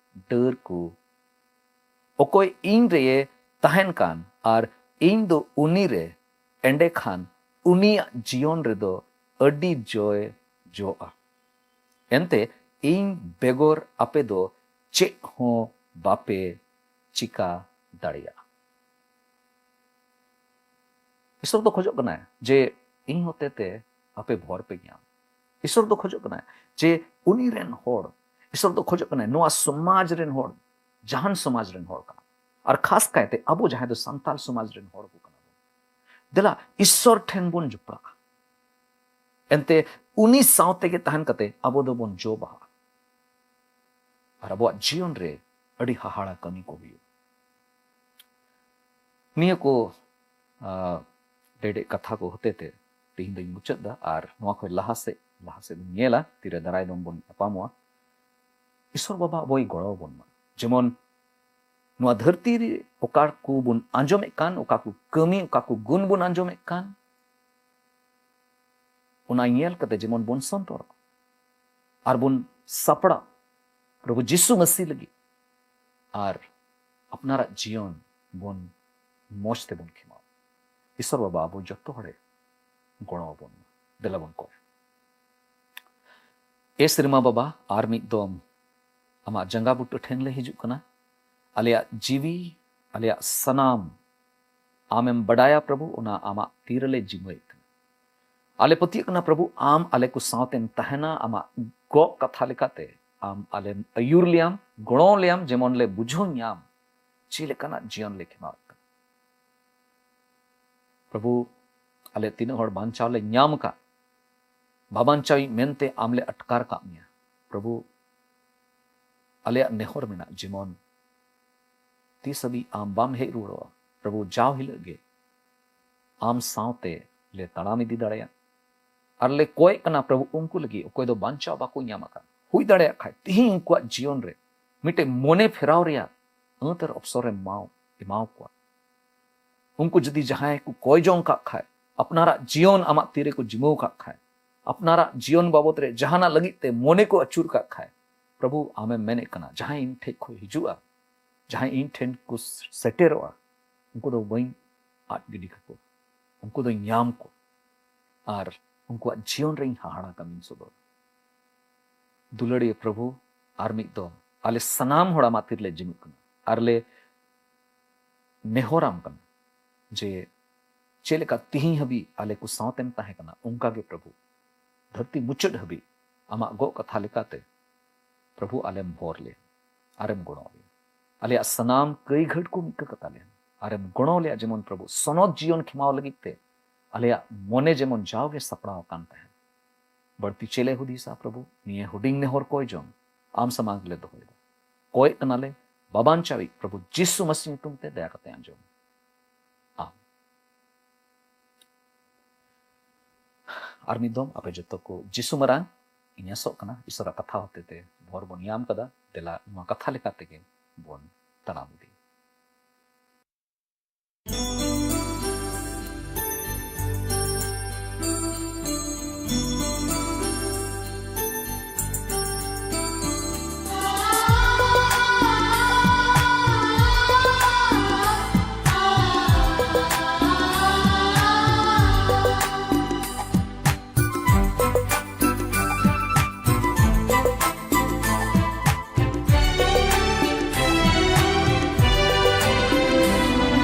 ᱰᱟᱹᱨ ᱠᱚ᱾ ᱚᱠᱚᱭ ᱤᱧ ᱨᱮᱭᱮ ᱛᱟᱦᱮᱱ ᱠᱟᱱ ᱟᱨ ᱤᱧ ᱫᱚ ᱩᱱᱤ ᱨᱮ, ᱮᱸᱰᱮᱠᱷᱟᱱ ᱩᱱᱤᱭᱟᱜ ᱡᱤᱭᱚᱱ ᱨᱮᱫᱚ ᱟᱹᱰᱤ ᱡᱚᱭ ᱡᱚᱜᱼᱟ᱾ ᱮᱱᱛᱮ ᱤᱧ ᱵᱮᱜᱚᱨ ᱟᱯᱮ ᱫᱚ ᱪᱮᱫ ᱦᱚᱸ ᱵᱟᱯᱮ ᱪᱤᱠᱟ ᱫᱟᱲᱮᱭᱟᱜᱼᱟ᱾" ᱤᱥᱚᱨ ᱫᱚ ᱠᱷᱚᱡᱚᱜ ᱠᱟᱱᱟᱭ ᱡᱮ ᱤᱧ ᱦᱚᱛᱮᱛᱮ ᱟᱯᱮ ᱵᱷᱚᱨ ᱯᱮ ᱧᱟᱢ᱾ ᱤᱥᱚᱨ ᱫᱚ ᱠᱷᱚᱡᱚᱜ ᱠᱟᱱᱟᱭ ᱡᱮ ᱩᱱᱤ ᱨᱮᱱ ᱦᱚᱲ, ᱤᱥᱚᱨ ᱫᱚ ᱠᱷᱚᱡᱚᱜ ᱠᱟᱱᱟᱭ ᱱᱚᱣᱟ ᱥᱚᱢᱟᱡᱽ ᱨᱮᱱ ᱦᱚᱲ, ᱡᱟᱦᱟᱱ ᱥᱚᱢᱟᱡᱽ ᱨᱮᱱ ᱦᱚᱲ ᱠᱟᱱᱟ, ᱟᱨ ᱠᱷᱟᱥ ᱠᱟᱭᱛᱮ ᱟᱵᱚ ᱡᱟᱦᱟᱸᱭ ᱫᱚ ᱥᱟᱱᱛᱟᱲ ᱥᱚᱢᱟᱡᱽ ᱨᱮᱱ ᱦᱚᱲ ᱠᱚ ᱠᱟᱱᱟ ᱵᱚᱱ, ᱫᱮᱞᱟ ᱤᱥᱚᱨ ᱴᱷᱮᱱ ᱵᱚᱱ ᱡᱚᱯᱲᱟᱜᱼᱟ᱾ ᱮᱱᱛᱮ ᱩᱱᱤ ᱥᱟᱶ ᱛᱮᱜᱮ ᱛᱟᱦᱮᱱ ᱠᱟᱛᱮ ᱟᱵᱚ ᱫᱚᱵᱚᱱ ᱡᱚ ᱵᱟᱦᱟᱜᱼᱟ᱾ ᱟᱨ ᱟᱵᱚᱣᱟᱜ ᱡᱤᱭᱚᱱ ᱨᱮ ᱟᱹᱰᱤ ᱦᱟᱦᱟᱲᱟ ᱠᱟᱹᱢᱤ ᱠᱚ ᱦᱩᱭᱩᱜᱼᱟ᱾ ᱱᱤᱭᱟᱹ ᱠᱚ, ᱟᱸ, ᱰᱮᱰᱮᱡ ᱠᱟᱛᱷᱟ ᱠᱚ ᱦᱚᱛᱮ ᱛᱮ ᱛᱮᱦᱮᱧ ᱫᱚᱧ ᱢᱩᱪᱟᱹᱫ ᱫᱟ᱾ ᱟᱨ ᱱᱚᱣᱟ ᱠᱷᱚᱱ ᱞᱟᱦᱟ ᱥᱮᱫ, ᱞᱟᱦᱟ ᱥᱮᱫ ᱵᱚᱱ ᱧᱮᱞᱟ, ᱛᱤᱨᱮ ᱫᱟᱨᱟᱭ ᱫᱚᱢ ᱵᱚᱱ ᱧᱟᱯᱟᱢᱚᱜᱼᱟ᱾ ᱤᱥᱚᱨ ᱵᱟᱵᱟ ᱟᱵᱚᱭ ᱜᱚᱲᱚ ᱟᱵᱚᱱ ᱢᱟ᱾ ᱡᱮᱢᱚᱱ ᱱᱚᱣᱟ ᱫᱷᱟᱹᱨᱛᱤ ᱨᱮ ᱚᱠᱟ ᱠᱚ ᱵᱚᱱ ᱟᱸᱡᱚᱢᱮᱫ ᱠᱟᱱ, ᱚᱠᱟ ᱠᱚ ᱠᱟᱹᱢᱤ, ᱚᱠᱟ ᱠᱚ ᱜᱩᱱ ᱵᱚᱱ ᱟᱸᱡᱚᱢᱮᱫ ᱠᱟᱱ, ᱚᱱᱟ ᱧᱮᱞ ᱠᱟᱛᱮ ᱡᱮᱢᱚᱱ ᱵᱚᱱ ᱥᱚᱱᱛᱚᱨᱚᱜ ᱟᱨ ᱵᱚᱱ ᱥᱟᱯᱲᱟᱜ ᱯᱨᱚᱵᱷᱩ ᱡᱤᱥᱩ ᱢᱟᱹᱥᱤ ᱞᱟᱹᱜᱤᱫ, ᱟᱨ ᱟᱯᱱᱟᱨᱟᱜ ᱡᱤᱭᱚᱱ ᱵᱚᱱ ᱢᱚᱡᱽ ᱛᱮᱵᱚᱱ ᱠᱷᱮᱢᱟᱣ᱾ ᱤᱥᱚᱨ ᱵᱟᱵᱟ ᱟᱵᱚ ᱡᱚᱛᱚ ᱦᱚᱲᱮ ᱜᱚᱲᱚ ᱟᱵᱚᱱ ᱢᱟ᱾ ᱫᱮᱞᱟ ᱵᱚᱱ ᱠᱚᱭ᱾ ᱮ ᱥᱮᱨᱢᱟ ᱵᱟᱵᱟ, ᱟᱨ ᱢᱤᱫ ᱫᱚᱢ ᱟᱢᱟᱜ ᱡᱟᱸᱜᱟ ᱵᱩᱴᱟᱹ ᱴᱷᱮᱱ ᱞᱮ ᱦᱤᱡᱩᱜ ᱠᱟᱱᱟ᱾ ᱟᱞᱮᱭᱟᱜ ᱡᱤᱣᱤ, ᱟᱞᱮᱭᱟᱜ ᱥᱟᱱᱟᱢ ᱟᱢᱮᱢ ᱵᱟᱰᱟᱭᱟ ᱯᱨᱚᱵᱷᱩ, ᱚᱱᱟ ᱟᱢᱟᱜ ᱛᱤ ᱨᱮᱞᱮ ᱡᱤᱢᱟᱹᱭᱮᱫ ᱠᱟᱱᱟ᱾ ᱟᱞᱮ ᱯᱟᱹᱛᱭᱟᱹᱜ ᱠᱟᱱᱟ ᱯᱨᱚᱵᱷᱩ, ᱟᱢ ᱟᱞᱮ ᱠᱚ ᱥᱟᱶᱛᱮᱢ ᱛᱟᱦᱮᱱᱟ, ᱟᱢᱟᱜ ᱜᱚᱜ ᱠᱟᱛᱷᱟ ᱞᱮᱠᱟᱛᱮ ᱟᱢ ᱟᱞᱮᱢ ᱟᱹᱭᱩᱨ ᱞᱮᱭᱟᱢ, ᱜᱚᱲᱚ ᱞᱮᱭᱟᱢ, ᱡᱮᱢᱚᱱ ᱞᱮ ᱵᱩᱡᱷᱟᱹᱣ ᱧᱟᱢ ᱪᱮᱫ ᱞᱮᱠᱟᱱᱟᱜ ᱡᱤᱭᱚᱱ ᱞᱮ ᱠᱷᱮᱢᱟᱣᱮᱫ ᱠᱟᱱᱟ᱾ ᱯᱨᱚᱵᱷᱩ, ᱟᱞᱮ ᱛᱤᱱᱟᱹᱜ ᱦᱚᱲ ᱵᱟᱧᱪᱟᱣ ᱞᱮ ᱧᱟᱢ ᱟᱠᱟᱫ, ᱵᱟᱵᱟᱧᱪᱟᱣᱤᱡ ᱢᱮᱱᱛᱮ ᱟᱢ ᱞᱮ ᱟᱴᱠᱟᱨ ᱠᱟᱜ ᱢᱮᱭᱟ᱾ ᱯᱨᱚᱵᱷᱩ, ᱟᱞᱮᱭᱟᱜ ᱱᱮᱦᱚᱨ ᱢᱮᱱᱟᱜ, ᱡᱮᱢᱚᱱ ᱛᱤᱥ ᱦᱟᱹᱵᱤᱡ ᱟᱢ ᱵᱟᱢ ᱦᱮᱡ ᱨᱩᱣᱟᱹᱲᱚᱜᱼᱟ, ᱯᱨᱚᱵᱷᱩ, ᱡᱟᱣ ᱦᱤᱞᱳᱜ ᱜᱮ ᱟᱢ ᱥᱟᱶᱛᱮ ᱞᱮ ᱛᱟᱲᱟᱢ ᱤᱫᱤ ᱫᱟᱲᱮᱭᱟᱜ᱾ ᱟᱨ ᱞᱮ ᱠᱚᱭᱮᱜ ᱠᱟᱱᱟ, ᱯᱨᱚᱵᱷᱩ, ᱩᱱᱠᱩ ᱞᱟᱹᱜᱤᱫ ᱚᱠᱚᱭ ᱫᱚ ᱵᱟᱧᱪᱟᱣ ᱵᱟᱠᱚ ᱧᱟᱢ ᱟᱠᱟᱫ, ᱦᱩᱭ ᱫᱟᱲᱮᱭᱟᱜ ᱠᱷᱟᱡ ᱛᱤᱦᱤᱧ ᱩᱱᱠᱩᱣᱟᱜ ᱡᱤᱭᱚᱱ ᱨᱮ ᱢᱤᱫᱴᱮᱡ ᱢᱚᱱᱮ ᱯᱷᱮᱨᱟᱣ ᱨᱮᱭᱟᱜ ᱟᱹᱛ ᱟᱨ ᱚᱯᱥᱚᱨ ᱮᱢ ᱮᱢᱟᱣ-, ᱮᱢᱟᱣ ᱠᱚᱣᱟ᱾ ᱩᱱᱠᱩ ᱡᱩᱫᱤ ᱡᱟᱦᱟᱸᱭ ᱠᱚ ᱠᱚᱭ ᱡᱚᱝ ᱠᱟᱜ ᱠᱷᱟᱡ, ᱟᱯᱱᱟᱨᱟᱜ ᱡᱤᱭᱚᱱ ᱟᱢᱟᱜ ᱛᱤᱨᱮ ᱠᱚ ᱡᱤᱢᱟᱹᱣ ᱠᱟᱜ ᱠᱷᱟᱡ, ᱟᱯᱱᱟᱨᱟᱜ ᱡᱤᱭᱚᱱ ᱵᱟᱵᱚᱫ ᱨᱮ ᱡᱟᱦᱟᱱᱟᱜ ᱞᱟᱹᱜᱤᱫ ᱛᱮ ᱢᱚᱱᱮ ᱠᱚ ᱟᱹᱪᱩᱨ ᱠᱟᱜ ᱠᱷᱟᱡ, ᱯᱨᱚᱵᱷᱩ, ᱟᱢᱮᱢ ᱢᱮᱱᱮᱫ ᱠᱟᱱᱟ, ᱡᱟᱦᱟᱸᱭ ᱤᱧ ᱴᱷᱮᱡ ᱠᱷᱚᱡ ᱦᱤᱡᱩᱜᱼᱟ, ᱡᱟᱦᱟᱸᱭ ᱤᱧ ᱴᱷᱮᱱ ᱠᱚ ᱥᱮᱴᱮᱨᱚᱜᱼᱟ, ᱩᱱᱠᱩ ᱫᱚ ᱵᱟᱹᱧ ᱟᱫ ᱜᱤᱰᱤ ᱠᱟᱠᱚ, ᱩᱱᱠᱩ ᱫᱚᱧ ᱧᱟᱢ ᱠᱚ, ᱟᱨ ᱩᱱᱠᱩᱣᱟᱜ ᱡᱤᱭᱚᱱ ᱨᱮ ᱤᱧ ᱦᱟᱦᱟᱲᱟ ᱠᱟᱹᱢᱤᱧ ᱥᱚᱫᱚᱨ᱾ ᱫᱩᱞᱟᱹᱲᱤᱭᱟᱹ ᱯᱨᱚᱵᱷᱩ, ᱟᱨ ᱢᱤᱫ ᱫᱚᱢ ᱟᱞᱮ ᱥᱟᱱᱟᱢ ᱦᱚᱲ ᱟᱢᱟᱜ ᱛᱤᱨᱮᱞᱮ ᱡᱤᱢᱟᱹᱜ ᱠᱟᱱᱟ ᱟᱨ ᱞᱮ ᱱᱮᱦᱚᱨᱟᱢ ᱠᱟᱱᱟ ᱡᱮ ᱪᱮᱫ ᱞᱮᱠᱟ ᱛᱤᱦᱤᱧ ᱦᱟᱹᱵᱤᱡ ᱟᱞᱮ ᱠᱚ ᱥᱟᱶᱛᱮᱢ ᱛᱟᱦᱮᱸ ᱠᱟᱱᱟ, ᱚᱱᱠᱟ ᱜᱮ ᱯᱨᱚᱵᱷᱩ, ᱫᱷᱟᱹᱨᱛᱤ ᱢᱩᱪᱟᱹᱫ ᱦᱟᱹᱵᱤᱡ ᱟᱢᱟᱜ ᱜᱚᱜ ᱠᱟᱛᱷᱟ ᱞᱮᱠᱟᱛᱮ, ᱯᱨᱚᱵᱷᱩ, ᱟᱞᱮᱢ ᱵᱷᱚᱨ ᱞᱮᱭᱟ ᱟᱨᱮᱢ ᱜᱚᱲᱚ ᱞᱮᱭᱟ᱾ ᱟᱞᱮᱭᱟᱜ ᱥᱟᱱᱟᱢ ᱠᱟᱹᱭ ᱜᱷᱟᱹᱴ ᱠᱚ ᱢᱤᱫ ᱠᱟᱛᱟ ᱞᱮᱭᱟ ᱟᱨᱮᱢ ᱜᱚᱲᱚ ᱞᱮᱭᱟ, ᱡᱮᱢᱚᱱ, ᱯᱨᱚᱵᱷᱩ, ᱥᱚᱱᱚᱛ ᱡᱤᱭᱚᱱ ᱠᱷᱮᱢᱟᱣ ᱞᱟᱹᱜᱤᱫ ᱛᱮ ᱟᱞᱮᱭᱟᱜ ᱢᱚᱱᱮ ᱡᱮᱢᱚᱱ ᱡᱟᱣᱜᱮ ᱥᱟᱯᱲᱟᱣ ᱟᱠᱟᱱ ᱛᱟᱦᱮᱸᱱ᱾ ᱵᱟᱹᱲᱛᱤ ᱪᱮᱫ ᱞᱮ ᱦᱩᱫᱤᱥᱟ, ᱯᱨᱚᱵᱷᱩ? ᱱᱤᱭᱟᱹ ᱦᱩᱰᱤᱧ ᱱᱮᱦᱚᱨ ᱠᱚᱭ ᱡᱚᱝ ᱟᱢ ᱥᱟᱢᱟᱝ ᱨᱮᱞᱮ ᱫᱚᱦᱚᱭᱮᱫᱟ᱾ ᱠᱚᱭᱮᱜ ᱠᱟᱱᱟᱞᱮ ᱵᱟᱵᱟᱧᱪᱟᱣᱤᱡ ᱯᱨᱚᱵᱷᱩ ᱡᱤᱥᱩ ᱢᱟᱥᱤ ᱧᱩᱛᱩᱢ ᱛᱮ, ᱫᱟᱭᱟ ᱠᱟᱛᱮ ᱟᱸᱡᱚᱢ᱾ ᱟᱢᱮᱱ᱾ ᱟᱨ ᱢᱤᱫ ᱫᱚᱢ ᱟᱯᱮ ᱡᱚᱛᱚ ᱠᱚ ᱡᱤᱥᱩ ᱢᱟᱨᱟᱝ ᱤᱧ ᱟᱥᱚᱜ ᱠᱟᱱᱟ, ᱤᱥᱚᱨᱟᱜ ᱠᱟᱛᱷᱟ ᱦᱚᱛᱮᱛᱮ ᱵᱷᱚᱨ ᱵᱚᱱ ᱧᱟᱢ ᱠᱟᱫᱟ᱾ ᱫᱮᱞᱟ, ᱱᱚᱣᱟ ᱠᱟᱛᱷᱟ ᱞᱮᱠᱟ ᱛᱮᱜᱮ ᱵᱚᱱ ᱛᱟᱲᱟᱢ ᱤᱫᱤ᱾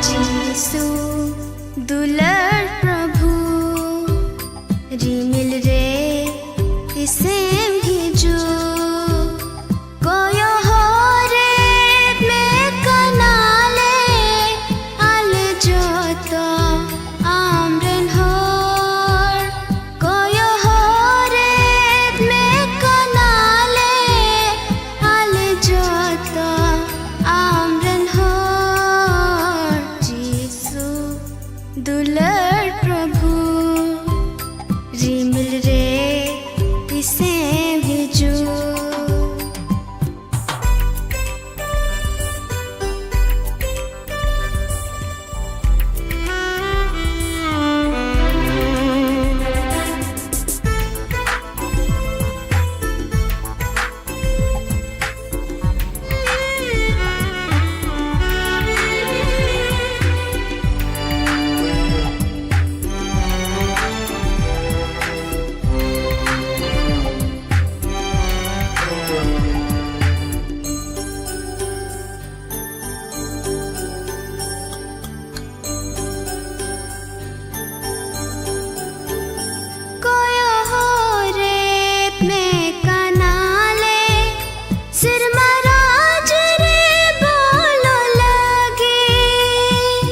ᱡᱤᱥᱩ ᱫᱩᱞᱟᱹᱲ ᱯᱨᱚᱵᱷᱩ, ᱨᱤᱢᱤᱞ ᱨᱮ ᱛᱤᱥᱮᱢ ᱦᱤᱡᱩᱜ? ᱠᱚᱭᱚᱜ ᱦᱚᱨ ᱨᱮ ᱢᱮ ᱠᱟᱱᱟᱞᱮ ᱟᱞᱮ ᱡᱚᱛᱚ ᱫᱩᱞᱟᱹᱲ ᱯᱨᱚᱵᱷᱩ, ᱨᱤᱢᱤᱞ ᱨᱮ ᱛᱤᱥᱮᱢ ᱦᱤᱡᱩᱜ? ᱠᱚᱭᱚᱜ ᱦᱚᱨᱮᱫ ᱢᱮ ᱠᱟᱱᱟᱞᱮ, ᱥᱮᱨᱢᱟ ᱨᱟᱡᱽ ᱨᱮ ᱵᱚᱞᱚ ᱞᱟᱹᱜᱤᱫ᱾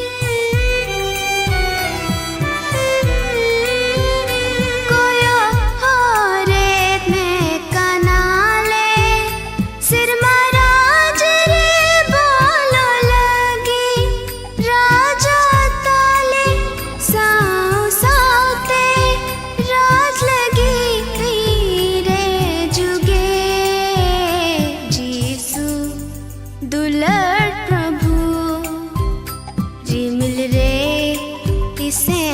ᱠᱚᱭᱚᱜ ᱦᱚᱨᱮᱫ ᱢᱮ ᱠᱟᱱᱟᱞᱮ, ᱥᱮᱨᱢᱟ ᱨᱟᱡᱽ ᱨᱮ ᱵᱚᱞᱚ ᱞᱟᱹᱜᱤᱫ᱾ ᱨᱟᱡᱟ ᱛᱟᱞᱮ ᱥᱟᱶ ᱥᱟᱶᱛᱮ ᱨᱟᱡᱽ ᱞᱟᱹᱜᱤᱫ ᱛᱤᱨᱮ ᱡᱩᱜᱮ᱾ ᱡᱤᱥᱩ ᱫᱩᱞᱟᱹᱲ ᱯᱨᱚᱵᱷᱩ, ᱨᱤᱢᱤᱞ ᱨᱮ ᱛᱤᱥᱮ